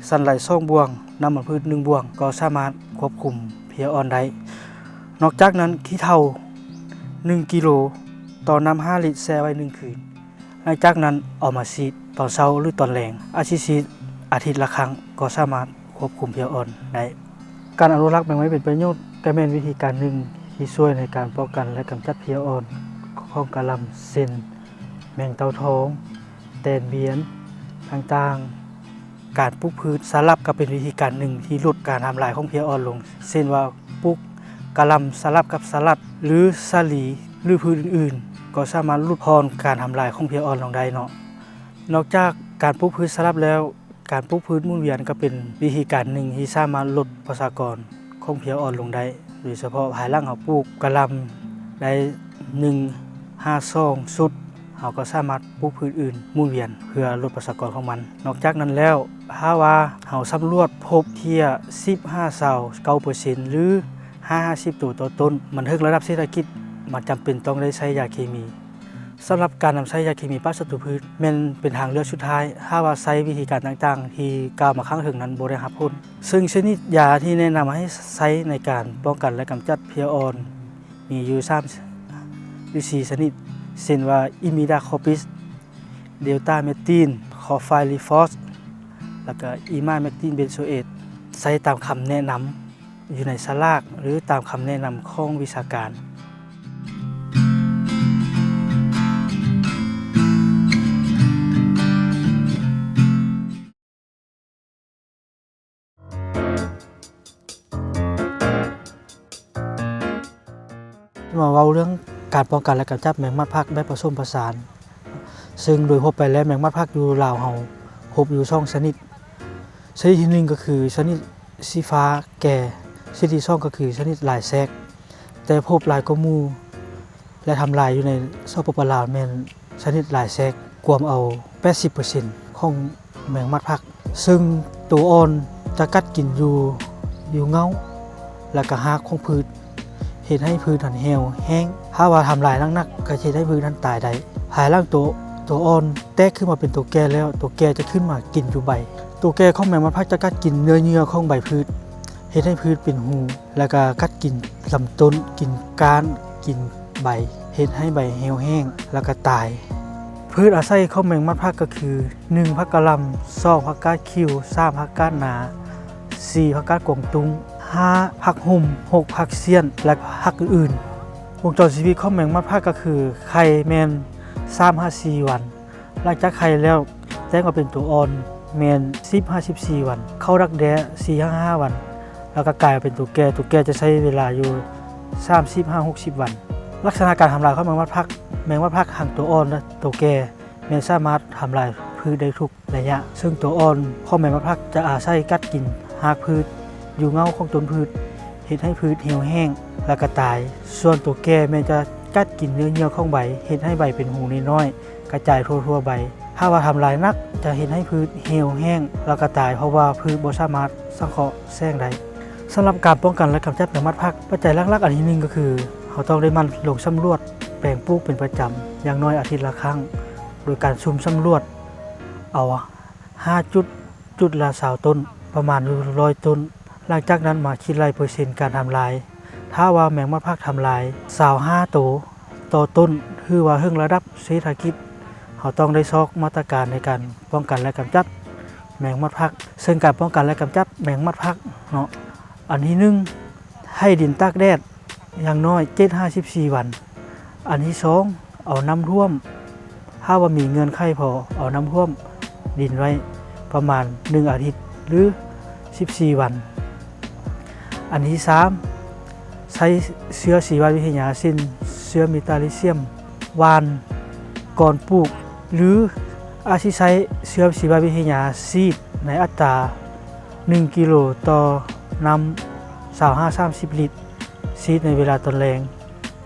ສັນໄລສອງບ່ວງ, ນ້ຳມັນພືດໜຶ່ງບ່ວງ ກໍສາມາດຄວບຄຸມເພຍອ່ອນໄດ້. ນອກຈາກນັ້ນ ຂີ້ເຖົາໜຶ່ງກິໂລຕໍ່ນ້ຳຫ້າລິດ ແຊ່ໄວ້ໜຶ່ງຄືນ. ຫຼັງຈາກນັ້ນເອົາມາສີດຕອນເຊົ້າ ຫຼື ຕອນແລງ, ອາດຊິສີດອາທິດລະຄັ້ງ ກໍສາມາດຄວບຄຸມເພຍອ່ອນໄດ້. ການອະນຸລັກແມງໄມ້ເປັນປະໂຫຍດ ກໍແມ່ນວິທີການໜຶ່ງທີ່ຊ່ວຍໃນການປ້ອງກັນ ແລະ ກຳຈັດເພຍອ່ອນຂອງກະຫຼ່ຳ ເຊັ່ນ ແມງເຕົ່າທອງ, ແຕນບຽນຕ່າງໆ. ການປູກພືດສະຫຼັບກໍເປັນວິທີການໜຶ່ງທີ່ຫຼຸດການທຳລາຍຂອງເພຍອ່ອນລົງ, ເຊັ່ນວ່າ ປູກກະຫຼ່ຳສະຫຼັບກັບສະຫຼັດ ຫຼື ສາລີ ຫຼື ພືດອື່ນໆ ກໍສາມາດຫຼຸດຜ່ອນການທຳລາຍຂອງເພຍອ່ອນລົງໄດ້ເນາະ. ນອກຈາກການປູກພືດສະຫຼັບແລ້ວ, ການປູກພືດໝູນວຽນກໍເປັນວິທີການໜຶ່ງທີ່ສາມາດຫຼຸດປະຊາກອນຂອງເພຍອ່ອນລົງໄດ້, ໂດຍສະເພາະພາຍຫຼັງເຮົາປູກກະຫຼ່ຳໄດ້ໜຶ່ງຫາສອງຊຸດ, ເຮົາກໍສາມາດປູກພືດອື່ນໝູນວຽນເພື່ອຫຼຸດປະຊາກອນຂອງມັນ. ນອກຈາກນັ້ນແລ້ວ, ຖ້າວ່າເຮົາສຳຫຼວດພົບເພຍສິບຫາຊາວເກົ້າເປີເຊັນ ຫຼື ຫ້າຫາສິບໂຕຕໍ່ຕົ້ນ, ມັນເຖິງລະດັບເສດຖະກິດ, ມັນຈຳເປັນຕ້ອງໄດ້ໃຊ້ຢາເຄມີ. ສຳລັບການນຳໃຊ້ຢາເຄມີປາບສັດຕູພືດແມ່ນເປັນທາງເລືອກສຸດທ້າຍ, ຖ້າວ່າໃຊ້ວິທີການຕ່າງໆທີ່ກ່າວມາຂ້າງເທິງນັ້ນບໍ່ໄດ້ຮັບຜົນ. ເຊິ່ງຊະນິດຢາທີ່ແນະນຳໃຫ້ໃຊ້ໃນການປ້ອງກັນ ແລະ ກຳຈັດເພຍອ່ອນ ມີຢູ່ສາມ ຫຼື ສີ່ຊະນິດ, ເຊັ່ນວ່າ ອິມມີດາຄອປິດ, ເດວຕາເມຕິນ, ຄອໄຟລິຟອສ ແລ້ວກໍອີມາແມັກຕິນເບນໂຊເອດ ໃຊ້ຕາມຄຳແນະນຳຢູ່ໃນສະຫຼາກ ຫຼື ຕາມຄຳແນະນຳຂອງວິຊາການ. ມາເວົ້າເລື່ອງການປ້ອງກັນ ແລະ ກຳຈັດແມງມັດພັກແບບປະສົມປະສານ, ເຊິ່ງໂດຍທົ່ວໄປແລ້ວ ແມງມັດພັກຢູ່ລາວເຮົາພົບຢູ່ສອງຊະນິດ. ຊະນິດທີໜຶ່ງກໍຄືຊະນິດສີຟ້າແກ່, ຊະນິດທີສອງກໍຄືຊະນິດລາຍແຊກ, ແຕ່ພົບຫຼາຍກວ່າໝູ່ ແລະ ທຳລາຍຢູ່ໃນ ສປປ ລາວ ແມ່ນຊະນິດລາຍແຊກ ກວມເອົາແປດສິບເປີເຊັນຂອງແມງມັດພັກ, ເຊິ່ງໂຕອ່ອນຈະກັດກິນຢູ່ ຢູ່ເຫງົ້າ ແລະ ກະຮາກຂອງພືດ, ເຮັດໃຫ້ພືດຫັ້ນແຫ້ວແຫ້ງ. ຖ້າວ່າທຳລາຍໜັກໆ ກໍຈະເຮັດໃຫ້ພືດຫັ້ນຕາຍໄດ້. ພາຍຫຼັງໂຕ, ໂຕອ່ອນແຕກຂຶ້ນມາເປັນໂຕແກ່ແລ້ວ, ໂຕແກ່ຈະຂຶ້ນມາກິນຢູ່ໃບ. ໂຕແກ່ຂອງແມງມັດພັກຈະກັດກິນເນື້ອເຍື່ອຂອງໃບພືດ, ເຮັດໃຫ້ພືດເປັນຮູ ແລ້ວກະກັດກິນລຳຕົ້ນ, ກິນກ້ານ, ກິນໃບ, ເຮັດໃຫ້ໃບແຫ້ວແຫ້ງ ແລ້ວກະຕາຍ. ພືດອາໄສຂອງແມງມັດຜັກກໍຄື ໜຶ່ງ ຜັກກະຫຼ່ຳ, ສອງ ຜັກກາດຂິວ, ສາມ ຜັກກາດນາ, ສີ່ ຜັກກາດກວາງຕຸ້ງ, ຫ້າ ຜັກຫຸ່ມ, ຫົກ ຜັກສ້ຽນ ແລະ ຜັກອື່ນໆ. ວົງຈອນຊີວິດຂອງແມງມັດຜັກກໍຄື ໄຂ່ແມ່ນສາມຫາສີ່ວັນ, ຫຼັງຈາກໄຂ່ແລ້ວ ແຕກມາເປັນໂຕອ່ອນແມ່ນສິບຫາສິບສີ່ວັນ, ເຂົ້າດັກແດ້ສີ່ຫາຫ້າວັນ, ແລ້ວກໍກາຍມາເປັນໂຕແກ່. ໂຕແກ່ຈະໃຊ້ເວລາຢູ່ສາມສິບຫາຫົກສິບວັນ. ລັກສະນະການທຳລາຍຂອງແມງມັດຜັກ, ແມງມັດຜັກທັງໂຕອ່ອນ ແລະ ໂຕແກ່ແມ່ນສາມາດທຳລາຍພືດໄດ້ທຸກໄລຍະ, ເຊິ່ງໂຕອ່ອນຂອງແມງມັດຜັກຈະອາໄສກັດກິນຮາກພືດ, ຢູ່ເຫງົ້າຂອງຕົ້ນພືດ, ເຮັດໃຫ້ພືດຫ່ຽວແຫ້ງ ແລ້ວກໍຕາຍ. ສ່ວນໂຕແກ່ແມ່ນຈະກັດກິນເນື້ອເຍື່ອຂອງໃບ, ເຮັດໃຫ້ໃບເປັນຮູນ້ອຍໆ ກະຈາຍທົ່ວໆໃບ. ຖ້າວ່າທຳລາຍໜັກ ຈະເຮັດໃຫ້ພືດຫ່ຽວແຫ້ງ ແລ້ວກໍຕາຍ, ເພາະວ່າພືດບໍ່ສາມາດສັງເຄາະແສງໄດ້. ສຳລັບການປ້ອງກັນ ແລະ ກຳຈັດແມງມັດຜັກ, ປັດໄຈຫຼັກໆອັນທີໜຶ່ງກໍຄື ເຮົາຕ້ອງໄດ້ໝັ່ນລົງສຳຫຼວດແປງປູກເປັນປະຈຳ ຢ່າງໜ້ອຍອາທິດລະຄັ້ງ, ໂດຍການສຸ່ມສຳຫຼວດເອົາຫ້າຈຸດ, ຈຸດລະຊາວຕົ້ນ, ປະມານຢູ່ຮ້ອຍຕົ້ນ. ຫຼັງຈາກນັ້ນມາຄິດໄລ່ເປີເຊັນການທຳລາຍ. ຖ້າວ່າແມງມັດຜັກທຳລາຍຊາວຫ້າໂຕຕໍ່ຕົ້ນ ຖືວ່າເຖິງລະດັບເສດຖະກິດ, ເຮົາຕ້ອງໄດ້ຊອກມາດຕະການໃນການປ້ອງກັນ ແລະ ກຳຈັດແມງມັດຜັກ. ເຊິ່ງການປ້ອງກັນ ແລະ ກຳຈັດແມງມັດຜັກເນາະ, ອັນທີໜຶ່ງ ໃຫ້ດິນຕາກແດດຢ່າງໜ້ອຍເຈັດຫາສິບສີ່ວັນ. ອັນທີສອງ ເອົານ້ຳຖ້ວມ, ຖ້າວ່າມີເງື່ອນໄຂພໍ, ເອົານ້ຳຖ້ວມດິນໄວ້ປະມານໜຶ່ງອາທິດ ຫຼື ສິບສີ່ວັນ. ອັນທີສາມ ໃຊ້ເຊື້ອຊີວະວິທະຍາ ເຊັ່ນ ເຊື້ອເມຕາລີຊຽມ ຫວ່ານກ່ອນປູກ ຫຼື ອາດຊິໃຊ້ເຊື້ອຊີວະວິທະຍາ ສີດໃນອັດຕາໜຶ່ງກິໂລຕໍ່ນ້ຳຊາວຫ້າສາມສິບລິດ, ສີດໃນເວລາຕອນແລງ.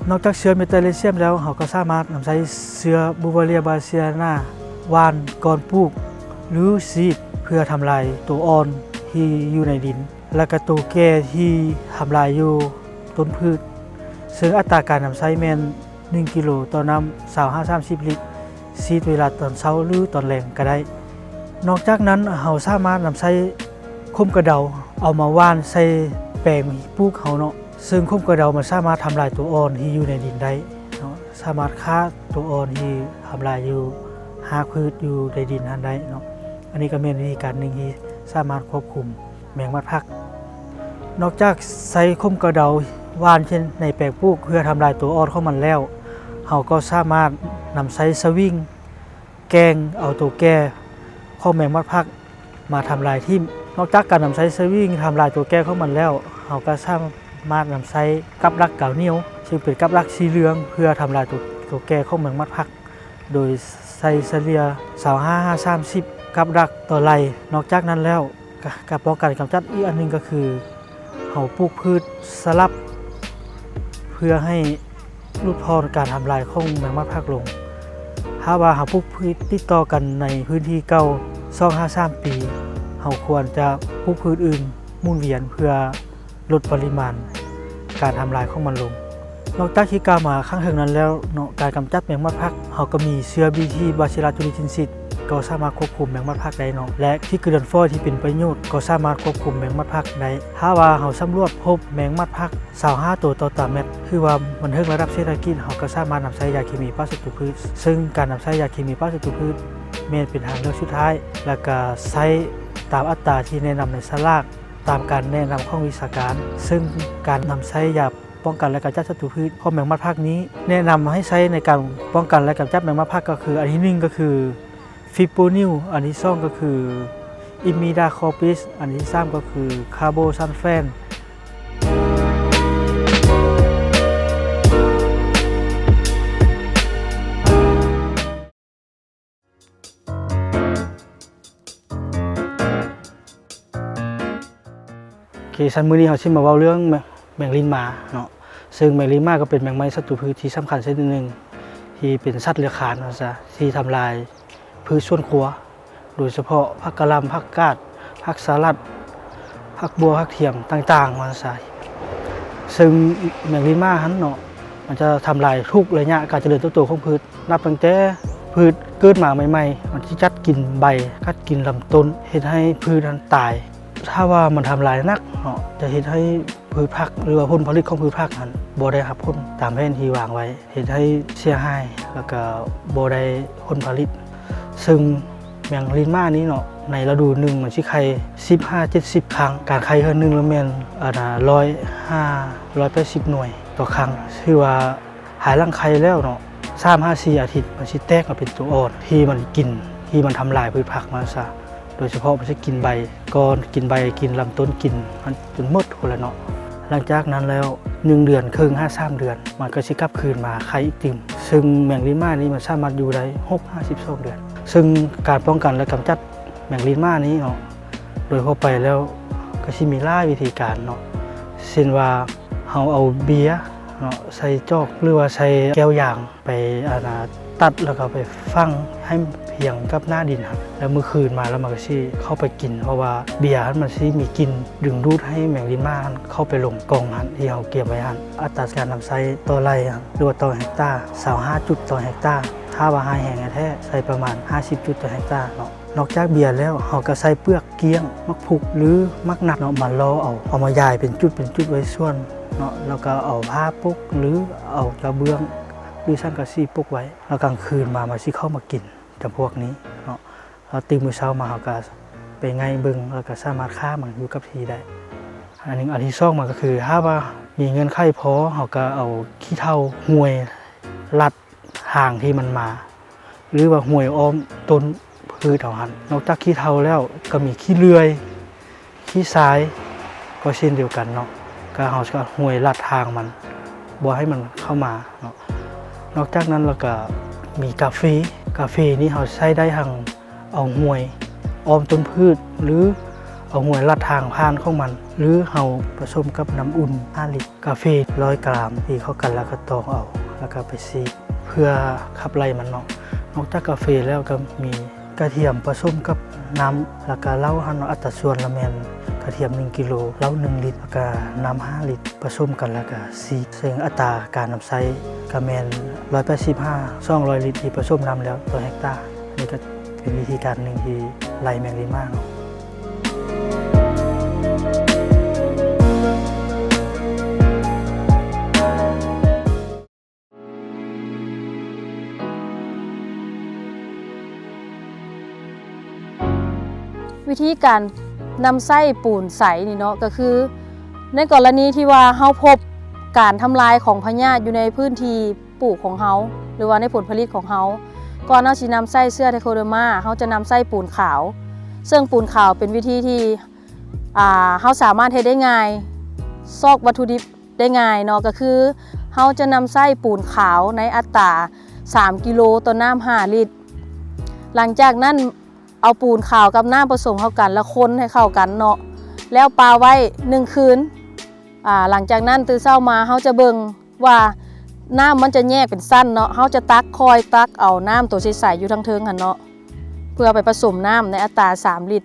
ນອກຈາກເຊື້ອເມຕາລີຊຽມແລ້ວ, ເຮົາກໍສາມາດນຳໃຊ້ເຊື້ອບູວາເຣຍບາເຊຍນາ ຫວ່ານກ່ອນປູກ ຫຼື ສີດ ເພື່ອທຳລາຍໂຕອ່ອນທີ່ຢູ່ໃນດິນ ແລະ ກະໂຕແກ່ທີ່ທຳລາຍຢູ່ຕົ້ນພືດ, ເຊິ່ງອັດຕາການນຳໃຊ້ແມ່ນ ໜຶ່ງກິໂລຕໍ່ນ້ຳຊາວຫ້າສາມສິບລິດ, ສີດເວລາຕອນເຊົ້າ ຫຼື ຕອນແລງກໍໄດ້. ນອກຈາກນັ້ນ, ເຮົາສາມາດນຳໃຊ້ຂົມກະເດົາ ເອົາມາຫວ່ານໃສ່ແປງປູກເຮົາເນາະ, ເຊິ່ງຂົມກະເດົາມັນສາມາດທຳລາຍໂຕອ່ອນທີ່ຢູ່ໃນດິນໄດ້ເນາະ, ສາມາດຂ້າໂຕອ່ອນທີ່ທຳລາຍຢູ່ຮາກພືດຢູ່ໃນດິນຫັ້ນໄດ້ເນາະ. ອັນນີ້ກໍແມ່ນວິທີການໜຶ່ງທີ່ສາມາດຄວບຄຸມ ແມງມັດຜັກ. ນອກຈາກໃຊ້ຂົມກະເດົາຫວ່ານເຊັ່ນໃນແປງປູກເພື່ອທຳລາຍໂຕອ່ອນຂອງມັນແລ້ວ, ເຮົາກໍສາມາດນຳໃຊ້ສະວິງແກ່ງເອົາໂຕແກ່ຂອງແມງມັດຜັກມາທຳລາຍຖິ້ມ. ນອກຈາກການນຳໃຊ້ສະວິງທຳລາຍໂຕແກ່ຂອງມັນແລ້ວ, ເຮົາກໍສາມາດນຳໃຊ້ກັບດັກກາວໜຽວ, ເຊິ່ງເປັນກັບດັກສີເຫຼືອງ ເພື່ອທຳລາຍໂຕ, ໂຕແກ່ຂອງແມງມັດຜັກ. ໂດຍໃຊ້ສະເລ່ຍຊາວຫ້າຫາສາມສິບກັບດັກຕໍ່ໄລ່. ນອກຈາກນັ້ນແລ້ວ, ກະ, ການປ້ອງກັນກຳຈັດອີກອັນໜຶ່ງກໍຄື ເຮົາປູກພືດສະຫຼັບ ເພື່ອໃຫ້ຫຼຸດຜ່ອນການທຳລາຍຂອງແມງມັດຜັກລົງ. ຖ້າວ່າເຮົາປູກພືດຕິດຕໍ່ກັນໃນພື້ນທີ່ເກົ່າສອງຫາສາມປີ, ເຮົາຄວນຈະປູກພືດອື່ນໝູນວຽນເພື່ອ ລົດປະລິມານການທຳລາຍຂອງມັນລົງ. ນອກຈາກທີ່ກ່າວມາຂ້າງເທິງນັ້ນແລ້ວເນາະ, ການກຳຈັດແມງມັດຜັກ ເຮົາກໍມີເຊື້ອບີທີ ບາຊິລັສ ຕູຣິຈິນຊິດ ກໍສາມາດຄວບຄຸມແມງມັດຜັກໄດ້ເນາະ ແລະ ພິກກະດອນຟອຍ ທີ່ເປັນປະໂຫຍດ ກໍສາມາດຄວບຄຸມແມງມັດຜັກໄດ້. ຖ້າວ່າເຮົາສຳຫຼວດພົບແມງມັດຜັກຊາວຫ້າໂຕຕໍ່ຕາແມັດ ຖືວ່າມັນເຖິງລະດັບເສດຖະກິດ, ເຮົາກໍສາມາດນຳໃຊ້ຢາເຄມີປາບສັດຕູພືດ, ເຊິ່ງການນຳໃຊ້ຢາເຄມີປາບສັດຕູພືດ ແມ່ນເປັນທາງເລືອກສຸດທ້າຍ ແລ້ວກະໃຊ້ ຕາມອັດຕາທີ່ແນະນຳໃນສະຫຼາກ ຕາມການແນະນຳຂອງວິຊາການ. ເຊິ່ງການນຳໃຊ້ຢາປ້ອງກັນ ແລະ ກຳຈັດສັດຕູພືດຂອງແມງມັດພາກນີ້ ແນະນຳໃຫ້ໃຊ້ໃນການປ້ອງກັນ ແລະ ກຳຈັດແມງມັດພາກ ກໍຄື ອັນທີໜຶ່ງ ກໍຄື ຟິບໂປນິວ, ອັນທີສອງ ກໍຄື ອິມມີດາຄໍປິດ, ອັນທີສາມ ກໍຄື ຄາໂບຊັນແຟນ. ໂອເຄ ຊັ້ນມື້ນີ້ເຮົາຊິມາເວົ້າເລື່ອງແມງ ແມງລີ້ນມ້າເນາະ. ເຊິ່ງແມງລີ້ນມ້າກໍເປັນແມງໄມ້ສັດຕູພືດທີ່ສຳຄັນຊະນິດໜຶ່ງ ທີ່ເປັນສັດເລືອກຄານວ່າຊະ ທີ່ທຳລາຍພືດສວນຄົວ ໂດຍສະເພາະຜັກກະຫຼ່ຳ, ຜັກກາດ, ຜັກສະຫຼັດ, ຜັກບົ່ວ, ຜັກທຽມຕ່າງໆ ວ່າຊະ. ເຊິ່ງແມງລີ້ນມ້າຫັ້ນເນາະ ມັນຈະທຳລາຍທຸກໄລຍະການຈະເລີນເຕີບໂຕຂອງພືດ ນັບຕັ້ງແຕ່ພືດເກີດມາໃໝ່ໆ ມັນຊິກັດກິນໃບ, ກັດກິນລຳຕົ້ນ ເຮັດໃຫ້ພືດຫັ້ນຕາຍ. ຖ້າວ່າມັນທຳລາຍໜັກເນາະ ຈະເຮັດໃຫ້ພືດຜັກ ຫຼືວ່າຜົນຜະລິດຂອງພືດຜັກຫັ້ນ ບໍ່ໄດ້ຮັບຜົນຕາມແຜນທີ່ວາງໄວ້ ເຮັດໃຫ້ເສຍຫາຍ ແລ້ວກະບໍ່ໄດ້ຜົນຜະລິດ. ເຊິ່ງແມງລີ້ນມ້ານີ້ເນາະ ໃນລະດູໜຶ່ງມັນຊິໄຂ່ສິບຫາເຈັດສິບຄັ້ງ. ການໄຂ່ເທື່ອໜຶ່ງລະແມ່ນ ອັນນາ ຮ້ອຍຫາຮ້ອຍແປດສິບໜ່ວຍຕໍ່ຄັ້ງ. ຖືວ່າພາຍຫຼັງໄຂ່ແລ້ວເນາະ ສາມຫາສີ່ອາທິດ ມັນຊິແຕກມາເປັນໂຕອ່ອນ ທີ່ມັນກິນ ທີ່ມັນທຳລາຍພືດຜັກມາຊະ. ໂດຍສະເພາະມັນຊິກິນໃບ ກ່ອນກິນໃບ ກິນລຳຕົ້ນ ກິນມັນຈົນໝົດພຸ້ນແຫຼະເນາະ. ຫຼັງຈາກນັ້ນແລ້ວ ໜຶ່ງເດືອນເຄິ່ງຫາສາມເດືອນ ມັນກໍຊິກັບຄືນມາໄຂ່ອີກຕື່ມ. ເຊິ່ງແມງລີ້ນມ້ານີ້ມັນສາມາດຢູ່ໄດ້ຫົກຫາສິບສອງເດືອນ. ເຊິ່ງການປ້ອງກັນ ແລະ ກຳຈັດແມງລີ້ນມ້ານີ້ເນາະ ໂດຍທົ່ວໄປແລ້ວກໍຊິມີຫຼາຍວິທີການເນາະ ເຊັ່ນວ່າ ເຮົາເອົາເບຍເນາະ ໃສ່ຈອກ ຫຼືວ່າໃສ່ແກ້ວຢາງ ໄປ ອັນນາ ຕັດ ແລ້ວກໍໄປຝັງໃຫ້ພຽງກັບໜ້າດິນຫັ້ນ ແລ້ວມື້ຄືນມາແລ້ວມັນກໍຊິເຂົ້າໄປກິນ ເພາະວ່າເບຍຫັ້ນມັນຊິມີກິ່ນດຶງດູດໃຫ້ແມງລີ້ນມ້າຫັ້ນເຂົ້າໄປລົງກ່ອງຫັ້ນ ທີ່ເຮົາກຽມໄວ້ຫັ້ນ. ອັດຕາການນຳໃຊ້ຕໍ່ໄລ່ຫັ້ນ ຫຼືວ່າຕໍ່ເຮັກຕາ ຊາວຫ້າຈຸດຕໍ່ເຮັກຕາ. ຖ້າວ່າຮ້າຍແຮງແທ້ໆ ໃສ່ປະມານຫ້າສິບຈຸດຕໍ່ເຮັກຕາເນາະ. ນອກຈາກເບຍແລ້ວ ເຮົາກໍໃສ່ເປືອກກ້ຽງ, ໝາກພຸກ ຫຼື ໝາກນັດເນາະ ມາຫຼໍ່ເອົາ ເອົາມາຢາຍເປັນຈຸດເປັນຈຸດໄວ້ສ່ວນເນາະ ແລ້ວກໍເອົາຜ້າປົກ ຫຼື ເອົາກະເບື້ອງ ຫຼື ສັງກະສີປົກໄວ້ ແລ້ວກາງຄືນມາມັນຊິເຂົ້າມາກິນຈຳພວກນີ້ເນາະ. ແລ້ວຕື່ນມື້ເຊົ້າມາເຮົາກໍໄປໄຫງ່ເບິ່ງ ແລ້ວກໍສາມາດຂ້າມັນຢູ່ກັບທີ່ໄດ້. ອັນໜຶ່ງ ອັນທີສອງມາກໍຄື ຖ້າວ່າມີເງື່ອນໄຂພໍ ເຮົາກໍເອົາຂີ້ເຖົ່າຫວຍລັດ ທາງທີ່ມັນມາ ຫຼືວ່າຫວຍອ້ອມຕົ້ນພືດເຮົາຫັ້ນ. ນອກຈາກຂີ້ເຖົ່າແລ້ວ ກໍມີຂີ້ເລື່ອຍ, ຂີ້ຊາຍ ກໍເຊັ່ນດຽວກັນເນາະ, ກໍເຮົາກໍຫວຍລັດທາງມັນ ບໍ່ໃຫ້ມັນເຂົ້າມາເນາະ. ນອກຈາກນັ້ນແລ້ວກໍມີກາເຟ, ກາເຟນີ້ເຮົາໃຊ້ໄດ້ທັງ ເອົາຫວຍອ້ອມຕົ້ນພືດ ຫຼື ເອົາຫວຍລັດທາງຜ່ານຂອງມັນ ຫຼື ເຮົາປະສົມກັບນ້ຳອຸ່ນຫ້າລິດ, ກາເຟຮ້ອຍກຣາມ ຕີເຂົ້າກັນແລ້ວກໍຕອງເອົາ ແລ້ວກໍໄປສີດເພື່ອຂັບໄລ່ມັນເນາະ. ນອກຈາກກາເຟແລ້ວກໍມີກະທຽມປະສົມກັບນ້ຳ ແລ້ວກໍເຫຼົ້າຫັ້ນເນາະ, ອັດຕາສ່ວນລະແມ່ນກະທຽມໜຶ່ງກິໂລ, ເຫຼົ້າໜຶ່ງລິດ ແລ້ວກໍນ້ຳຫ້າລິດ ປະສົມກັນແລ້ວກະສີດ. ເຊິ່ງອັດຕາການນຳໃຊ້ກະແມ່ນຮ້ອຍແປດສິບຫາສອງຮ້ອຍລິດທີ່ປະສົມນ້ຳແລ້ວຕໍ່ເຮັກຕາ. ນີ້ກະເປັນວິທີການໜຶ່ງທີ່ໄລ່ແມງລີ້ນມ້າເນາະ. ວິທີການນຳໃຊ້ປູນໃສນີ້ເນາະ ກໍຄືໃນກໍລະນີທີ່ວ່າເຮົາພົບການທຳລາຍຂອງພະຍາດຢູ່ໃນພື້ນທີ່ປູກຂອງເຮົາ ຫຼືວ່າໃນຜົນຜະລິດຂອງເຮົາ, ກ່ອນເຮົາຊິນຳໃຊ້ເຊື້ອໄທໂຄເດີມາ ເຮົາຈະນຳໃຊ້ປູນຂາວ, ເຊິ່ງປູນຂາວເປັນວິທີທີ່ ອ່າ ເຮົາສາມາດເຮັດໄດ້ງ່າຍ, ຊອກວັດຖຸດິບ ໄດ້ງ່າຍເນາະ, ກໍຄືເຮົາຈະນຳໃຊ້ປູນຂາວໃນອັດຕາສາມກິໂລຕໍ່ນ້ຳຫ້າລິດ. ຫຼັງຈາກນັ້ນເອົາປູນຂາວກັບນ້ຳປະສົມເຂົ້າກັນ ແລ້ວຄົນໃຫ້ເຂົ້າກັນເນາະ, ແລ້ວປະໄວ້ໜຶ່ງຄືນ. ອາ ຫຼັງຈາກນັ້ນຕື່ນເຊົ້າມາເຮົາຈະເບິ່ງວ່ານ້ຳມັນຈະແຍກເປັນຊັ້ນເນາະ, ເຮົາຈະຕັກ ຄ່ອຍຕັກເອົານ້ຳໂຕໃສໆຢູ່ທາງເທິງຫັ້ນເນາະ ເພື່ອໄປປະສົມນ້ຳໃນອັດຕາສາມລິດ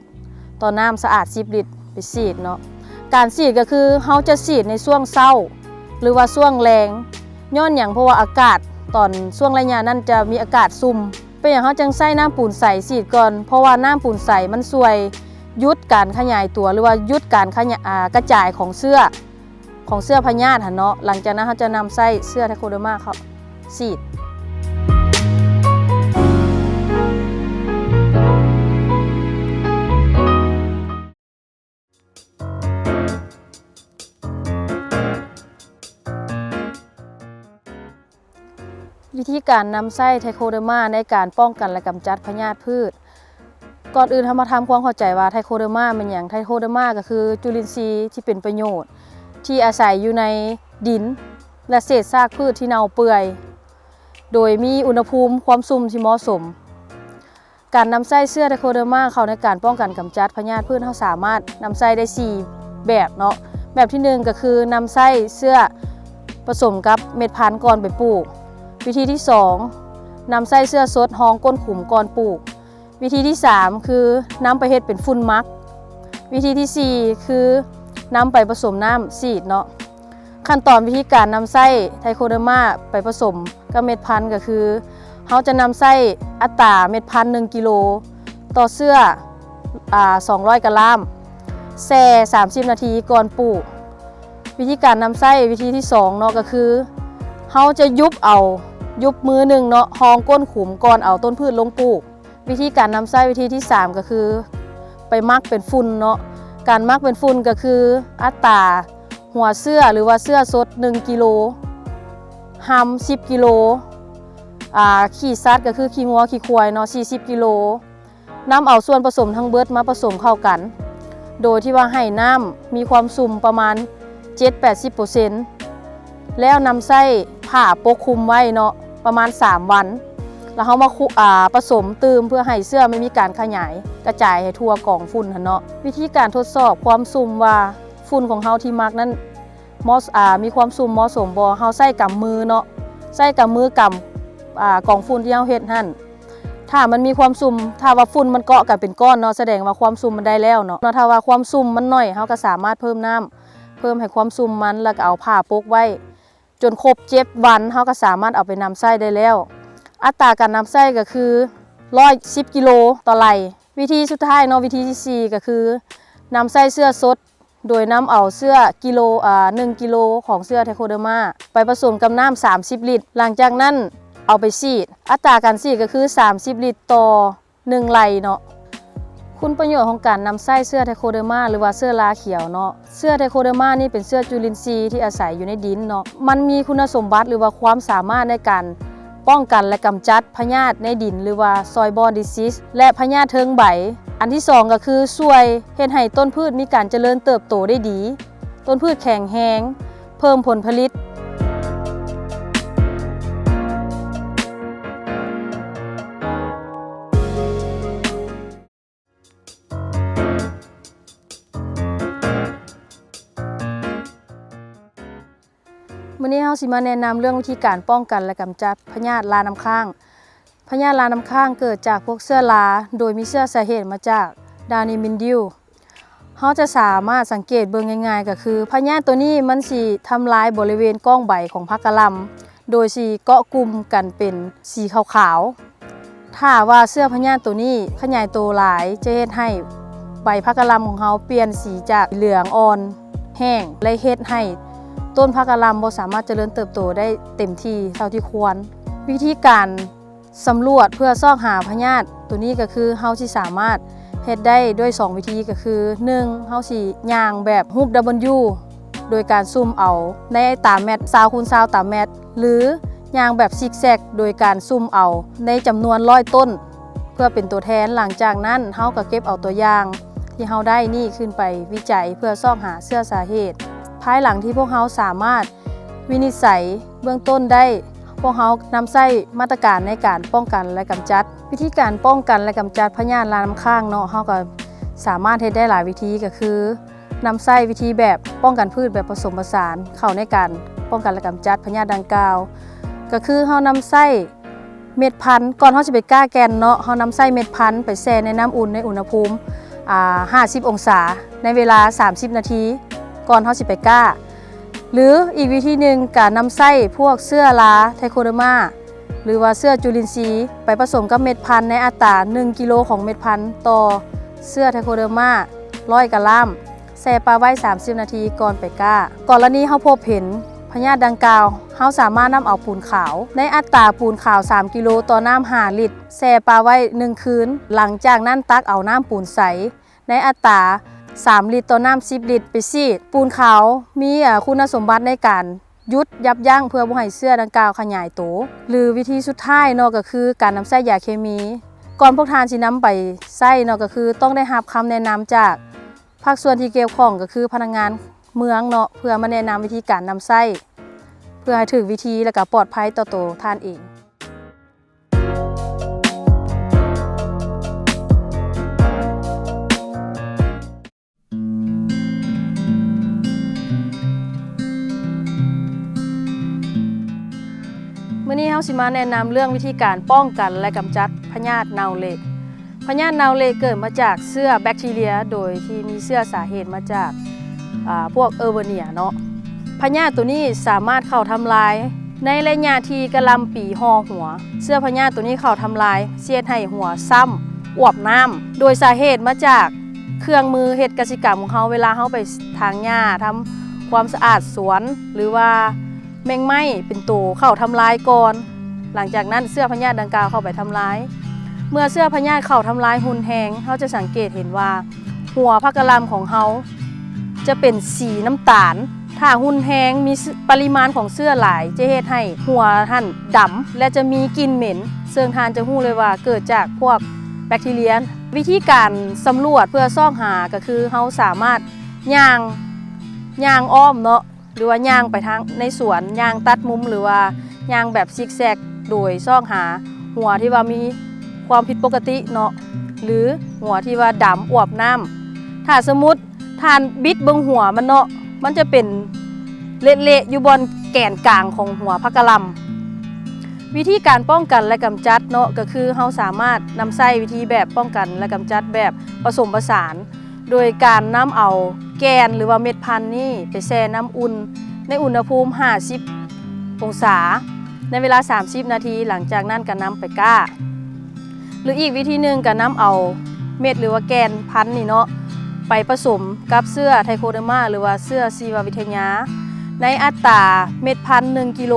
ຕໍ່ນ້ຳສະອາດສິບລິດ ໄປສີດເນາະ. ການສີດກໍຄືເຮົາຈະສີດໃນຊ່ວງເຊົ້າ ຫຼືວ່າຊ່ວງແລງ. ຍ້ອນຫຍັງ? ເພາະວ່າອາກາດຕອນຊ່ວງໄລຍະນັ້ນຈະມີອາກາດຊຸ່ມ. ເປັນຫຍັງເຮົາຈຶ່ງໃຊ້ນ້ຳປູນໃສສີດກ່ອນ? ເພາະວ່ານ້ຳປູນໃສມັນຊ່ວຍຢຸດການຂະຫຍາຍຕົວ ຫຼືວ່າຢຸດການຂະຫຍາຍ ອາ ກະຈາຍຂອງເຊື້ອ ຂອງເຊື້ອພະຍາດຫັ້ນເນາະ. ຫຼັງຈາກນັ້ນເຮົາຈະນຳໃຊ້ເຊື້ອໄທໂຄເດີມາເຂົ້າສີດ. ວິທີການນຳໃຊ້ໄທໂຄເດີມາໃນການປ້ອງກັນ ແລະ ກຳຈັດພະຍາດພືດ. ກ່ອນອື່ນເຮົາມາທຳຄວາມເຂົ້າໃຈວ່າໄທໂຄເດີມາແມ່ນຫຍັງ? ໄທໂຄເດີມາກໍຄືຈຸລິນຊີທີ່ເປັນປະໂຫຍດ ທີ່ອາໄສຢູ່ໃນດິນ ແລະ ເສດຊາກພືດທີ່ເນົ່າເປື່ອຍ ໂດຍມີອຸນຫະພູມຄວາມຊຸ່ມທີ່ເໝາະສົມ. ການນຳໃຊ້ເຊື້ອໄທໂຄເດີມາເຂົ້າໃນການປ້ອງກັນກຳຈັດພະຍາດພືດ ເຮົາສາມາດນຳໃຊ້ໄດ້ສີ່ແບບເນາະ. ແບບທີໜຶ່ງກໍຄືນຳໃຊ້ເຊື້ອປະສົມກັບເມັດພັນກ່ອນໄປປູກ. ວິທີທີສອງ ນຳໃຊ້ເຊື້ອສົດຮອງກົ້ນຂຸມກ່ອນປູກ. ວິທີທີສາມ ຄືນຳໄປເຮັດເປັນຝຸ່ນໝັກ. ວິທີທີສີ່ ຄືນຳໄປປະສົມນ້ຳສີດເນາະ. ຂັ້ນຕອນວິທີການນຳໃຊ້ໄທໂຄເດີມາໄປປະສົມກັບເມັດພັນ ກໍຄືເຮົາຈະນຳໃຊ້ອັດຕາເມັດພັນໜຶ່ງກິໂລຕໍ່ເຊື້ອ ອາ ສອງຮ້ອຍກຣາມ ແຊ່ສາມສິບນາທີກ່ອນປູກ. ວິທີການນຳໃຊ້ວິທີທີສອງເນາະ ກໍຄືເຮົາຈະຍຸບເອົາ ຍຸບມືໜຶ່ງເນາະ ຮອງກົ້ນຂຸມກ່ອນເອົາຕົ້ນພືດລົງປູກ. ວິທີການນຳໃຊ້ວິທີທີສາມ ກໍຄືໄປໝັກເປັນຝຸ່ນເນາະ. ການໝັກເປັນຝຸ່ນກໍຄືອັດຕາຫົວເຊື້ອ ຫຼືວ່າເຊື້ອສົດໜຶ່ງກິໂລ, ຮຳສິບກິໂລ, ອາ ຂີ້ສັດ ກໍຄືຂີ້ງົວຂີ້ຄວາຍເນາະ ສີ່ສິບກິໂລ. ນຳເອົາສ່ວນປະສົມທັງເບິດມາປະສົມເຂົ້າກັນ ໂດຍທີ່ວ່າໃຫ້ນ້ຳມີຄວາມຊຸ່ມປະມານເຈັດແປດສິບເປີເຊັນ ແລ້ວນຳໃຊ້ຜ້າປົກຄຸມໄວ້ເນາະ ປະມານສາມວັນ ແລ້ວເຮົາມາຄຸ ອາ ປະສົມຕື່ມເພື່ອໃຫ້ເຊື້ອມັນມີການຂະຫຍາຍກະຈາຍໃຫ້ທົ່ວກອງຝຸ່ນຫັ້ນເນາະ. ວິທີການທົດສອບຄວາມຊຸ່ມວ່າຝຸ່ນຂອງເຮົາທີ່ໝັກນັ້ນເໝາະ ອາ ມີຄວາມຊຸ່ມເໝາະສົມບໍ່ ເຮົາໃຊ້ກຳມືເນາະ ໃຊ້ກຳມືກຳ ອາ ກອງຝຸ່ນທີ່ເຮົາເຮັດຫັ້ນ. ຖ້າມັນມີຄວາມຊຸ່ມ ຖ້າວ່າຝຸ່ນມັນເກາະກັນເປັນກ້ອນເນາະ ສະແດງວ່າຄວາມຊຸ່ມມັນໄດ້ແລ້ວເນາະ. ເນາະ ຖ້າວ່າຄວາມຊຸ່ມມັນໜ້ອຍ ເຮົາກໍສາມາດເພີ່ມນ້ຳ ເພີ່ມໃຫ້ຄວາມຊຸ່ມມັນ ແລ້ວກໍເອົາຜ້າປົກໄວ້ ຈົນຄົບເຈັດວັນ ເຮົາກໍສາມາດເອົາໄປນຳໃຊ້ໄດ້ແລ້ວ. ອັດຕາການນຳໃຊ້ກໍຄືຮ້ອຍສິບກິໂລຕໍ່ໄລ່. ວິທີສຸດທ້າຍເນາະ ວິທີທີສີ່ ກໍຄືນຳໃຊ້ເຊື້ອສົດ ໂດຍນຳເອົາເຊື້ອກິໂລ ອາ ໜຶ່ງກິໂລຂອງເຊື້ອໄທໂຄເດີມາ ໄປປະສົມກັບນ້ຳສາມສິບລິດ ຫຼັງຈາກນັ້ນເອົາໄປສີດ. ອັດຕາການສີດກໍຄືສາມສິບລິດຕໍ່ໜຶ່ງໄລ່ເນາະ. ຄຸນປະໂຫຍດຂອງການນຳໃຊ້ເຊື້ອໄທໂຄເດີມາ ຫຼືວ່າເຊື້ອລາຂຽວເນາະ. ເຊື້ອໄທໂຄເດີມານີ້ເປັນເຊື້ອຈຸລິນຊີທີ່ອາໄສຢູ່ໃນດິນເນາະ. ມັນມີຄຸນສົມບັດ ຫຼືວ່າຄວາມສາມາດໃນການປ້ອງກັນ ແລະ ກຳຈັດພະຍາດໃນດິນ ຫຼືວ່າ soil-borne disease ແລະ ພະຍາດເທິງໃບ. ອັນທີສອງກໍຄືຊ່ວຍເຮັດໃຫ້ຕົ້ນພືດມີການຈະເລີນເຕີບໂຕໄດ້ດີ, ຕົ້ນພືດແຂງແຮງ, ເພີ່ມຜົນຜະລິດ. ມື້ນີ້ເຮົາຊິມາແນະນຳເລື່ອງວິທີການປ້ອງກັນ ແລະ ກຳຈັດພະຍາດລານ້ຳຄ້າງ. ພະຍາດລານ້ຳຄ້າງເກີດຈາກພວກເຊື້ອລາ ໂດຍມີເຊື້ອສາເຫດມາຈາກດາວນີມິນດິວ. ເຮົາຈະສາມາດສັງເກດເບິ່ງງ່າຍໆ ກໍຄືພະຍາດໂຕນີ້ມັນຊິທຳລາຍບໍລິເວນກ້ອງໃບຂອງຜັກກະຫຼ່ຳ ໂດຍຊິເກາະກຸ່ມກັນເປັນສີຂາວໆ. ຖ້າວ່າເຊື້ອພະຍາດໂຕນີ້ຂະຫຍາຍໂຕຫຼາຍ ຈະເຮັດໃຫ້ໃບຜັກກະຫຼ່ຳຂອງເຮົາປ່ຽນສີຈາກເຫຼືອງອ່ອນແຫ້ງ ແລະ ເຮັດໃຫ້ຕົ້ນຜັກກະຫຼ່ຳບໍ່ສາມາດຈະເລີນເຕີບໂຕໄດ້ເຕັມທີ່ເທົ່າທີ່ຄວນ. ວິທີການ ສຳຫຼວດເພື່ອຊອກຫາພະຍາດໂຕນີ້ກໍຄືເຮົາຊິສາມາດເຮັດໄດ້ດ້ວຍສອງວິທີ ກໍຄື ໜຶ່ງ ເຮົາຊິຍ່າງແບບຮູບ W ໂດຍການສຸ່ມເອົາໃນຕາແມັດ ຊາວຄູນຊາວຕາແມັດ ຫຼື ຍ່າງແບບຊິກແຊັກ ໂດຍການສຸ່ມເອົາໃນຈຳນວນຮ້ອຍຕົ້ນ ເພື່ອເປັນຕົວແທນ. ຫຼັງຈາກນັ້ນເຮົາກໍເກັບເອົາຕົວຢ່າງທີ່ເຮົາໄດ້ນີ້ຂຶ້ນໄປວິໄຈເພື່ອຊອກຫາເຊື້ອສາເຫດ. ພາຍຫຼັງທີ່ພວກເຮົາສາມາດ ວິນິດໄສເບື້ອງຕົ້ນໄດ້, ພວກເຮົານຳໃຊ້ມາດຕະການໃນການປ້ອງກັນ ແລະ ກຳຈັດ. ວິທີການປ້ອງກັນ ແລະ ກຳຈັດພະຍາດລານ້ຳຄ້າງເນາະ, ເຮົາກໍສາມາດເຮັດໄດ້ຫຼາຍວິທີ, ກໍຄືນຳໃຊ້ວິທີແບບປ້ອງກັນພືດແບບປະສົມປະສານເຂົ້າໃນການປ້ອງກັນ ແລະ ກຳຈັດພະຍາດດັ່ງກ່າວ, ກໍຄືເຮົານຳໃຊ້ ເມັດພັນ, ກ່ອນເຮົາຊິໄປກ້າແກ່ນເນາະ, ເຮົານຳໃຊ້ເມັດພັນໄປແຊ່ໃນນ້ຳອຸ່ນໃນອຸນຫະພູມ ອາ ຫ້າສິບອົງສາ ໃນເວລາສາມສິບນາທີ ກ່ອນເຮົາຊິໄປກ້າ. ຫຼື ອີກວິທີໜຶ່ງ, ການນຳໃຊ້ພວກເຊື້ອລາໄທໂຄເດີມາ ຫຼືວ່າເຊື້ອຈຸລິນຊີ ໄປປະສົມກັບເມັດພັນໃນອັດຕາໜຶ່ງກິໂລຂອງເມັດພັນຕໍ່ເຊື້ອໄທໂຄເດີມາຮ້ອຍກຣາມ. ແຊ່ປະໄວ້ສາມສິບນາທີກ່ອນໄປກ້າ. ກໍລະນີເຮົາພົບເຫັນພະຍາດດັ່ງກ່າວ, ເຮົາສາມາດນຳເອົາປູນຂາວ ໃນອັດຕາປູນຂາວສາມກິໂລຕໍ່ນ້ຳຫ້າລິດ ແຊ່ປະໄວ້ໜຶ່ງຄືນ. ຫຼັງຈາກນັ້ນຕັກເອົານ້ຳປູນໃສໃນອັດຕາສາມລິດຕໍ່ນ້ຳສິບລິດໄປສີດ. ປູນຂາວມີ ອາ ຄຸນນະສົມບັດໃນການ ຢຸດ ຢັບຢັ້ງ ເພື່ອບໍ່ໃຫ້ເຊື້ອດັ່ງກ່າວຂະຫຍາຍໂຕ. ຫຼືວິທີສຸດທ້າຍເນາະ ກໍຄືການນຳໃຊ້ຢາເຄມີ. ກ່ອນພວກທ່ານຊິນຳໄປໃຊ້ເນາະ ກໍຄືຕ້ອງໄດ້ຮັບຄຳແນະນຳຈາກພາກສ່ວນທີ່ກ່ຽວຂ້ອງ ກໍຄືພະນັກງານເມືອງເນາະ ເພື່ອມາແນະນຳວິທີການນຳໃຊ້ ເພື່ອໃຫ້ຖືກວິທີ ແລະກໍປອດໄພຕໍ່ໂຕທ່ານເອງ. ມື້ນີ້ເຮົາຊິມາແນະນຳເລື່ອງວິທີການປ້ອງກັນ ແລະ ກຳຈັດພະຍາດເນົ່າເລະ. ພະຍາດເນົ່າເລະເກີດມາຈາກເຊື້ອແບັກທີເຣຍ ໂດຍທີ່ມີເຊື້ອສາເຫດມາຈາກ ອາ ພວກເອີເວີເນຍເນາະ. ພະຍາດໂຕນີ້ສາມາດເຂົ້າທຳລາຍໃນໄລຍະທີ່ກະຫຼ່ຳປີຫໍ່ຫົວ. ເຊື້ອພະຍາດໂຕນີ້ເຂົ້າທຳລາຍ ຊິເຮັດໃຫ້ຫົວຊ້ຳ ອວບນ້ຳ ໂດຍສາເຫດມາຈາກເຄື່ອງມືເຮັດກະສິກຳຂອງເຮົາ ເວລາເຮົາໄປຖາງຫຍ້າ ທຳຄວາມສະອາດສວນ ຫຼືວ່າແມງໄມ້ເປັນໂຕເຂົ້າທຳລາຍກ່ອນ. ຫຼັງຈາກນັ້ນເຊື້ອພະຍາດດັ່ງກ່າວເຂົ້າໄປທຳລາຍ. ເມື່ອເຊື້ອພະຍາດເຂົ້າທຳລາຍຮຸນແຮງ ເຮົາຈະສັງເກດເຫັນວ່າ ຫົວຜັກກະຫຼ່ຳຂອງເຮົາຈະເປັນສີນ້ຳຕານ. ຖ້າຮຸນແຮງ ມີປະລິມານຂອງເຊື້ອຫຼາຍ ຈະເຮັດໃຫ້ຫົວຫັ້ນດຳ ແລະ ຈະມີກິ່ນເໝັນ, ເຊິ່ງທ່ານຈະຮູ້ເລີຍວ່າເກີດຈາກພວກແບັກທີເຣຍ. ວິທີການສຳຫຼວດເພື່ອຊອກຫາ ກໍຄືເຮົາສາມາດຍ່າງ ຍ່າງອ້ອມເນາະ ຫຼືວ່າຍ່າງໄປທາງໃນສວນ ຍ່າງຕັດມຸມ ຫຼືວ່າຍ່າງແບບຊິກແຊັກ ໂດຍຊອກຫາຫົວທີ່ວ່າມີຄວາມຜິດປົກກະຕິເນາະ ຫຼືຫົວທີ່ວ່າດຳອວບນ້ຳ. ຖ້າສົມມຸດທ່ານບິດເບິ່ງຫົວມັນເນາະ ມັນຈະເປັນເລະໆຢູ່ບ່ອນແກນກາງຂອງຫົວຜັກກະຫຼ່ຳ. ວິທີການປ້ອງກັນ ແລະ ກຳຈັດເນາະ ກໍຄືເຮົາສາມາດນຳໃຊ້ວິທີແບບປ້ອງກັນ ແລະ ກຳຈັດແບບປະສົມປະສານ ໂດຍການນຳເອົາແກ່ນ ຫຼືວ່າເມັດພັນນີ້ໄປແຊ່ນ້ຳອຸ່ນໃນອຸນຫະພູມຫ້າສິບອົງສາ ໃນເວລາສາມສິບນາທີ, ຫຼັງຈາກນັ້ນກໍນຳໄປກ້າ. ຫຼືອີກວິທີໜຶ່ງກໍນຳເອົາເມັດ ຫຼືວ່າແກ່ນພັນນີ້ເນາະ ໄປປະສົມກັບເຊື້ອໄທໂຄເດີມາ ຫຼືວ່າເຊື້ອຊີວະວິທະຍາ ໃນອັດຕາເມັດພັນໜຶ່ງກິໂລ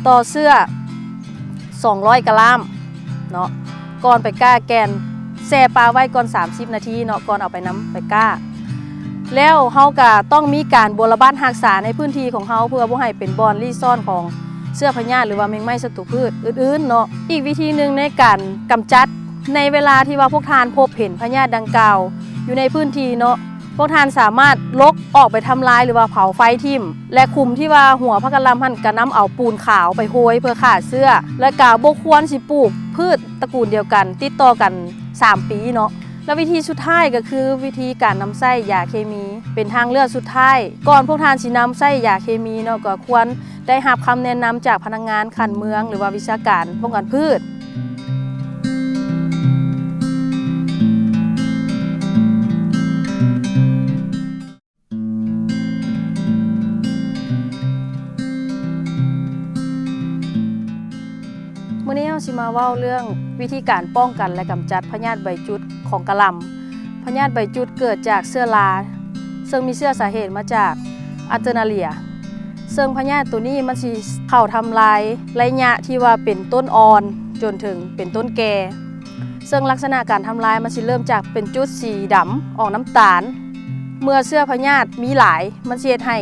ຕໍ່ເຊື້ອສອງຮ້ອຍກຣາມເນາະ. ກ່ອນໄປກ້າແກ່ນ ແຊ່ປາໄວ້ກ່ອນສາມສິບນາທີເນາະ ກ່ອນເອົາໄປນຳໄປກ້າ. ແລ້ວເຮົາກະຕ້ອງມີການບົວລະບັດຮັກສາໃນພື້ນທີ່ຂອງເຮົາ ເພື່ອບໍ່ໃຫ້ເປັນບ່ອນລີ້ຊ່ອນຂອງເຊື້ອພະຍາດ ຫຼືວ່າແມງໄມ້ສັດຕູພືດອື່ນໆເນາະ. ອີກວິທີໜຶ່ງໃນການກຳຈັດ ໃນເວລາທີ່ວ່າພວກທ່ານພົບເຫັນພະຍາດດັ່ງກ່າວຢູ່ໃນພື້ນທີ່ເນາະ ພວກທ່ານສາມາດລົກອອກໄປທຳລາຍ ຫຼືວ່າເຜົາໄຟຖິ້ມ ແລະ ຂຸມທີ່ວ່າຫົວຜັກກະຫຼ່ຳຫັ້ນກະນຳເອົາປູນຂາວໄປໂຮຍເພື່ອຂ້າເຊື້ອ ແລະ ກະບໍ່ຄວນຊິປູກພືດຕະກູນດຽວກັນຕິດຕໍ່ກັນສາມປີເນາະ. ແລະ ວິທີສຸດທ້າຍກໍຄືວິທີການນຳໃຊ້ຢາເຄມີ ເປັນທາງເລືອກສຸດທ້າຍ. ກ່ອນພວກທ່ານຊິນຳໃຊ້ຢາເຄມີເນາະ ກໍຄວນ ໄດ້ຮັບຄຳແນະນຳຈາກພະນັກງານຂັ້ນເມືອງ ຫຼືວ່າວິຊາການປ້ອງກັນພືດ. ມື້ນີ້ເຮົາຊິມາເວົ້າເລື່ອງວິທີການປ້ອງກັນ ແລະ ກຳຈັດພະຍາດໃບຈຸດຂອງກະຫຼ່ຳ. ພະຍາດໃບຈຸດເກີດຈາກເຊື້ອລາ ເຊິ່ງມີເຊື້ອສາເຫດມາຈາກ Alternaria ເຊິ່ງພະຍາດໂຕນີ້ມັນຊິເຂົ້າທຳລາຍໄລຍະທີ່ວ່າເປັນຕົ້ນອ່ອນຈົນເຖິງເປັນຕົ້ນແກ່ ເຊິ່ງລັກສະນະການທຳລາຍມັນຊິເລີ່ມຈາກເປັນຈຸດສີດຳອອກນ້ຳຕານ. ເມື່ອເຊື້ອພະຍາດມີຫຼາຍ ມັນຊິເຮັດໃຫ້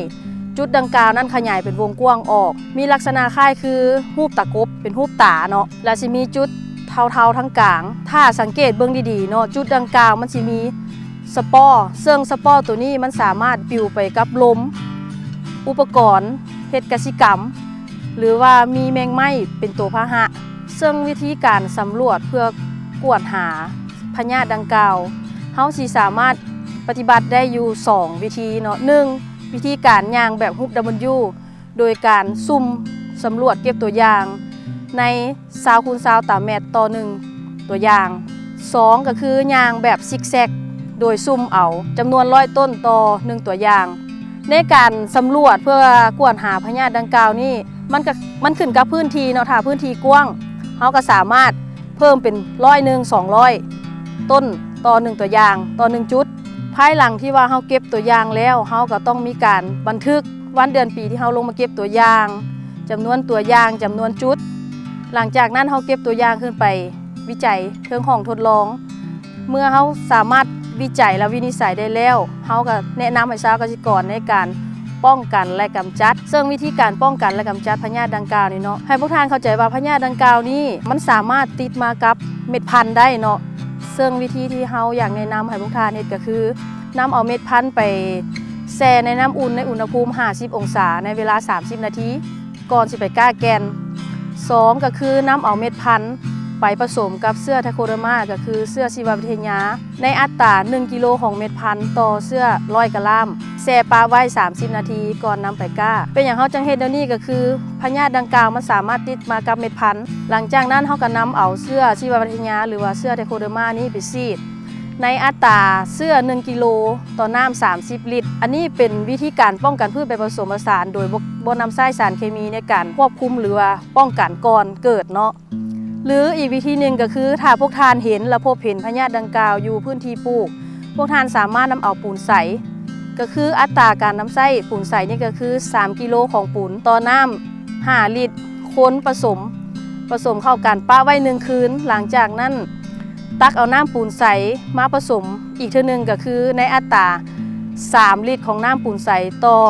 ຈຸດດັ່ງກ່າວນັ້ນຂະຫຍາຍເປັນວົງກວ້າງອອກ ມີລັກສະນະຄ້າຍຄືຮູບຕາກົບ ເປັນຮູບຕາເນາະ ແລະ ຊິມີຈຸດເທົາໆທາງກາງ. ຖ້າສັງເກດເບິ່ງດີໆເນາະ ຈຸດດັ່ງກ່າວມັນຊິມີ ສະປໍ ເຊິ່ງສະປໍໂຕນີ້ມັນສາມາດປິວໄປກັບລົມ, ອຸປະກອນເຮັດກະສິກຳ ຫຼືວ່າມີແມງໄມ້ເປັນໂຕພາຫະ. ເຊິ່ງວິທີການສຳຫຼວດເພື່ອກວດຫາພະຍາດດັ່ງກ່າວ ເຮົາຊິສາມາດປະຕິບັດໄດ້ຢູ່ສອງວິທີເນາະ. ໜຶ່ງ ວິທີການຍ່າງແບບຮູບ W ໂດຍການສຸ່ມສຳຫຼວດເກັບຕົວຢ່າງໃນຊາວຄູນຊາວຕາແມັດຕໍ່ໜຶ່ງຕົວຢ່າງ. ສອງ ກໍຄືຍ່າງແບບຊິກແຊັກ ໂດຍສຸ່ມເອົາຈຳນວນຮ້ອຍຕົ້ນຕໍ່ໜຶ່ງຕົວຢ່າງ. ໃນການສຳຫຼວດເພື່ອກວດຫາພະຍາດດັ່ງກ່າວນີ້ ມັນກໍ ມັນຂຶ້ນກັບພື້ນທີ່ເນາະ. ຖ້າພື້ນທີ່ກວ້າງ ເຮົາກໍສາມາດເພີ່ມເປັນຮ້ອຍໜຶ່ງ ສອງຮ້ອຍຕົ້ນຕໍ່ໜຶ່ງຕົວຢ່າງ ຕໍ່ໜຶ່ງຈຸດ. ພາຍຫຼັງທີ່ວ່າເຮົາເກັບຕົວຢ່າງແລ້ວ ເຮົາກໍຕ້ອງມີການບັນທຶກ ວັນເດືອນປີທີ່ເຮົາລົງມາເກັບຕົວຢ່າງ, ຈຳນວນຕົວຢ່າງ, ຈຳນວນຈຸດ. ຫຼັງຈາກນັ້ນເຮົາເກັບຕົວຢ່າງຂຶ້ນໄປວິໄຈເທິງຫ້ອງທົດລອງ. ເມື່ອເຮົາສາມາດວິໄຈ ແລະ ວິນິດໄສໄດ້ແລ້ວ, ເຮົາກໍແນະນຳໃຫ້ຊາວກະສິກອນໃນການ ປ້ອງກັນ ແລະ ກຳຈັດ. ເຊິ່ງວິທີການປ້ອງກັນ ແລະ ກຳຈັດພະຍາດດັ່ງກ່າວນີ້ເນາະ, ໃຫ້ພວກທ່ານເຂົ້າໃຈວ່າພະຍາດດັ່ງກ່າວນີ້ ມັນສາມາດຕິດມາກັບເມັດພັນໄດ້ເນາະ. ເຊິ່ງວິທີທີ່ເຮົາຢາກແນະນຳໃຫ້ພວກທ່ານເຮັດກໍຄື ນຳເອົາເມັດພັນໄປແຊ່ໃນນ້ຳອຸ່ນໃນອຸນຫະພູມຫ້າສິບອົງສາໃນເວລາສາມສິບນາທີ ກ່ອນຊິໄປກ້າແກ່ນ. ສອງ ກໍຄືນຳເອົາເມັດພັນໄປປະສົມກັບເຊື້ອໄທໂຄເດີມາ ກໍຄືເຊື້ອຊີວະວິທະຍາ ໃນອັດຕາໜຶ່ງກິໂລຂອງເມັດພັນຕໍ່ເຊື້ອຮ້ອຍກຣາມ ແຊ່ປະໄວ້ສາມສິບນາທີກ່ອນນຳໄປກ້າ. ເປັນຫຍັງເຮົາຈຶ່ງເຮັດແນວນີ້? ກໍຄືພະຍາດດັ່ງກ່າວມັນສາມາດຕິດມາກັບເມັດພັນ. ຫຼັງຈາກນັ້ນເຮົາກໍນຳເອົາເຊື້ອຊີວະວິທະຍາ ຫຼືວ່າເຊື້ອໄທໂຄເດີມານີ້ໄປສີດໃນອັດຕາເຊື້ອໜຶ່ງກິໂລຕໍ່ນ້ຳສາມສິບລິດ. ອັນນີ້ເປັນວິທີການປ້ອງກັນພືດແບບປະສົມປະສານ ໂດຍບໍ່ ບໍ່ນຳໃຊ້ສານເຄມີໃນການຄວບຄຸມ ຫຼືວ່າປ້ອງກັນກ່ອນເກີດເນາະ. ຫຼືອີກວິທີໜຶ່ງກໍຄື ຖ້າພວກທ່ານເຫັນ ແລະ ພົບເຫັນພະຍາດດັ່ງກ່າວຢູ່ພື້ນທີ່ປູກ, ພວກທ່ານສາມາດນຳເອົາປູນໃສ, ກໍຄືອັດຕາການນຳໃຊ້ປູນໃສນີ້ກໍຄືສາມກິໂລຂອງປູນຕໍ່ນ້ຳຫ້າລິດ, ຄົນປະສົມ, ປະສົມເຂົ້າກັນ ປະໄວ້ໜຶ່ງຄືນ. ຫຼັງຈາກນັ້ນ ຕັກເອົານ້ຳປູນໃສມາປະສົມອີກເທື່ອໜຶ່ງ ກໍຄືໃນອັດຕາສາມລິດຂອງນ້ຳປູນໃສຕໍ່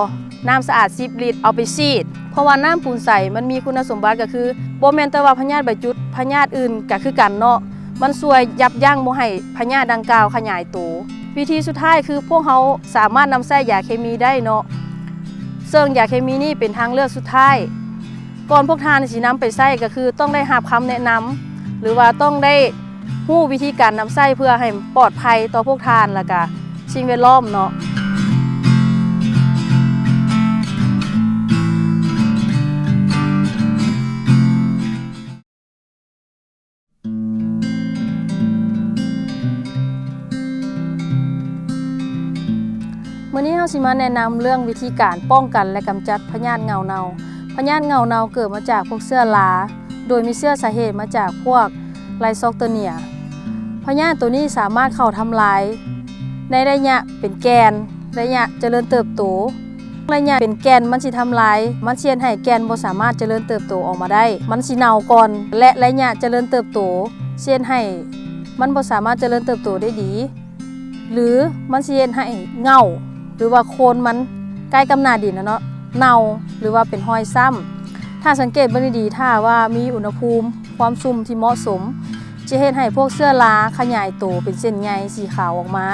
ນ້ຳສະອາດສິບລິດ ເອົາໄປສີດ. ເພາະວ່ານ້ຳປູນໃສມັນມີຄຸນນະສົມບັດ ກໍຄືບໍ່ແມ່ນແຕ່ວ່າພະຍາດໃບຈຸດ, ພະຍາດອື່ນກໍຄືກັນເນາະ, ມັນຊ່ວຍຢັບຢັ້ງບໍ່ໃຫ້ພະຍາດດັ່ງກ່າວຂະຫຍາຍໂຕ. ວິທີສຸດທ້າຍຄືພວກເຮົາສາມາດນຳໃຊ້ຢາເຄມີໄດ້ເນາະ, ເຊິ່ງຢາເຄມີນີ້ເປັນທາງເລືອກສຸດທ້າຍ. ກ່ອນພວກທ່ານຊິນຳໄປໃຊ້ ກໍຄືຕ້ອງໄດ້ຮັບຄຳແນະນຳ ຫຼືວ່າຕ້ອງໄດ້ ຮູ້ວິທີການນຳໃຊ້ເພື່ອໃຫ້ປອດໄພຕໍ່ພວກທ່ານ ແລະກະສິ່ງແວດລ້ອມເນາະ. ມື້ນີ້ເຮົາຊິມາແນະນຳເລື່ອງວິທີການປ້ອງກັນ ແລະ ກຳຈັດພະຍາດເຫງົາເນົ່າ. ພະຍາດເຫງົາເນົ່າເກີດມາຈາກພວກເຊື້ອລາ ໂດຍມີເຊື້ອສາເຫດມາຈາກພວກໄລຊອກໂຕເນຍ. ພະຍາດໂຕນີ້ສາມາດເຂົ້າທຳລາຍໃນໄລຍະເປັນແກ່ນ, ໄລຍະຈະເລີນເຕີບໂຕ. ໄລຍະເປັນແກ່ນມັນຊິທຳລາຍ, ມັນຊິເຮັດໃຫ້ແກ່ນບໍ່ສາມາດຈະເລີນເຕີບໂຕອອກມາໄດ້, ມັນຊິເນົ່າກ່ອນ ແລະ ໄລຍະຈະເລີນເຕີບໂຕຊິເຮັດໃຫ້ມັນບໍ່ສາມາດຈະເລີນເຕີບໂຕໄດ້ດີ. ຫຼືມັນຊິເຮັດໃຫ້ເຫງົ້າ ຫຼືວ່າໂຄນມັນໃກ້ກັບໜ້າດິນນະເນາະ ເນົ່າ ຫຼືວ່າເປັນຮອຍຊ້ຳ. ຖ້າສັງເກດເບິ່ງດີໆ ຖ້າວ່າມີອຸນຫະພູມຄວາມຊຸ່ມທີ່ເໝາະສົມ ຈະເຮັດໃຫ້ພວກເຊື້ອລາຂະຫຍາຍໂຕເປັນເສັ້ນໃຍສີຂາວອອກມາ.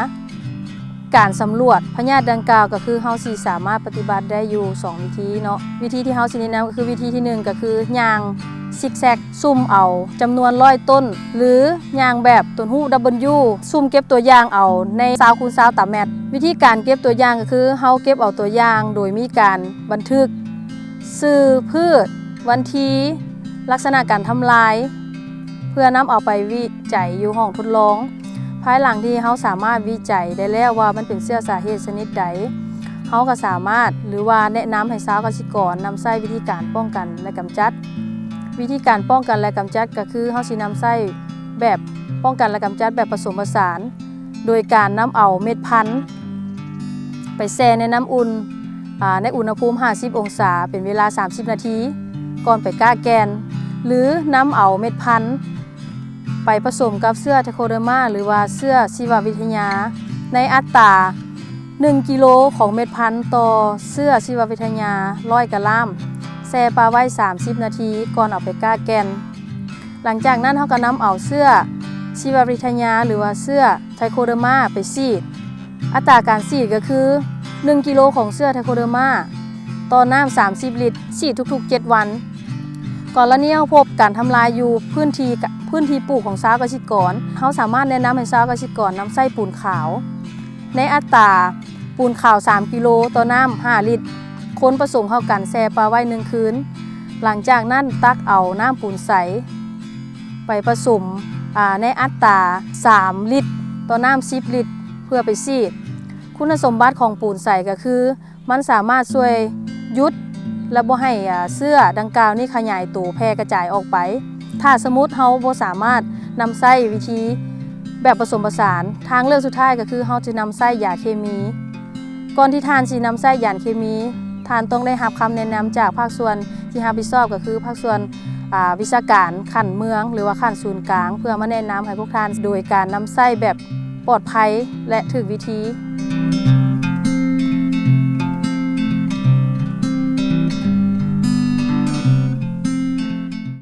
ການສຳຫຼວດພະຍາດດັ່ງກ່າວ ກໍຄືເຮົາຊິສາມາດປະຕິບັດໄດ້ຢູ່ສອງວິທີເນາະ. ວິທີທີ່ເຮົາຊິແນະນຳ ກໍຄືວິທີທີໜຶ່ງ ກໍຄືຍ່າງຊິກແຊັກ ສຸ່ມເອົາຈຳນວນຮ້ອຍຕົ້ນ ຫຼືຍ່າງແບບຕົນຮູບ W ສຸ່ມເກັບຕົວຢ່າງເອົາໃນຊາວຄູນຊາວຕາແມັດ. ວິທີການເກັບຕົວຢ່າງກໍຄື ເຮົາເກັບເອົາຕົວຢ່າງໂດຍມີການບັນທຶກຊື່ພືດ, ວັນທີ, ລັກສະນະການທຳລາຍ ເພື່ອນຳເອົາໄປວິໄຈຢູ່ຫ້ອງທົດລອງ. ພາຍຫຼັງທີ່ເຮົາສາມາດວິໄຈໄດ້ແລ້ວວ່າມັນເປັນເຊື້ອສາເຫດຊະນິດໃດ, ເຮົາກໍສາມາດ ຫຼືວ່າແນະນຳໃຫ້ຊາວກະສິກອນນຳໃຊ້ວິທີການປ້ອງກັນ ແລະ ກຳຈັດ. ວິທີການປ້ອງກັນ ແລະ ກຳຈັດ ກໍຄືເຮົາຊິນຳໃຊ້ແບບປ້ອງກັນ ແລະ ກຳຈັດແບບປະສົມປະສານ ໂດຍການນຳເອົາເມັດພັນໄປແຊ່ໃນນ້ຳອຸ່ນ ອາ ໃນອຸນຫະພູມຫ້າສິບອົງສາ ເປັນເວລາສາມສິບນາທີ ກ່ອນໄປກ້າແກ່ນ ຫຼືນຳເອົາເມັດພັນ ໄປປະສົມກັບເຊື້ອໄທໂຄເດີມາ ຫຼືວ່າເຊື້ອຊີວະວິທະຍາ ໃນອັດຕາໜຶ່ງກິໂລຂອງເມັດພັນຕໍ່ເຊື້ອຊີວະວິທະຍາຮ້ອຍກຣາມ ແຊ່ປະໄວ້ສາມສິບນາທີກ່ອນເອົາໄປກ້າແກ່ນ. ຫຼັງຈາກນັ້ນເຮົາກໍນຳເອົາເຊື້ອຊີວະວິທະຍາ ຫຼືວ່າເຊື້ອໄທໂຄເດີມາໄປສີດ. ອັດຕາການສີດກໍຄື ໜຶ່ງກິໂລຂອງເຊື້ອໄທໂຄເດີມາຕໍ່ນ້ຳສາມສິບລິດ ສີດທຸກໆເຈັດວັນ. ກໍລະນີເຮົາພົບການທຳລາຍຢູ່ພື້ນທີ່ ພື້ນທີ່ປູກຂອງຊາວກະສິກອນ, ເຮົາສາມາດແນະນຳໃຫ້ຊາວກະສິກອນນຳໃຊ້ປູນຂາວ ໃນອັດຕາປູນຂາວສາມກິໂລຕໍ່ນ້ຳຫ້າລິດ, ຄົນປະສົມເຂົ້າກັນແຊ່ປະໄວ້ໜຶ່ງຄືນ. ຫຼັງຈາກນັ້ນຕັກເອົານ້ຳປູນໃສໄປປະສົມ ອາ ໃນອັດຕາສາມລິດຕໍ່ນ້ຳສິບລິດ ເພື່ອໄປສີດ. ຄຸນນະສົມບັດຂອງປູນໃສກໍຄື ມັນສາມາດຊ່ວຍຢຸດ ແລະ ບໍ່ໃຫ້ ອາ ເຊື້ອດັ່ງກ່າວນີ້ຂະຫຍາຍໂຕແຜ່ກະຈາຍອອກໄປ. ຖ້າສົມມຸດເຮົາບໍ່ສາມາດນຳໃຊ້ວິທີແບບປະສົມປະສານ, ທາງເລືອກສຸດທ້າຍກໍຄືເຮົາຈະນຳໃຊ້ຢາເຄມີ. ກ່ອນທີ່ທ່ານຊິນຳໃຊ້ຢາເຄມີ, ທ່ານຕ້ອງໄດ້ຮັບຄຳແນະນຳຈາກພາກສ່ວນທີ່ຮັບຜິດຊອບ, ກໍຄືພາກສ່ວນ ອາ ວິຊາການຂັ້ນເມືອງ ຫຼືວ່າຂັ້ນສູນກາງ ເພື່ອມາແນະນຳໃຫ້ພວກທ່ານໂດຍການນຳໃຊ້ແບບປອດໄພ ແລະ ຖືກວິທີ.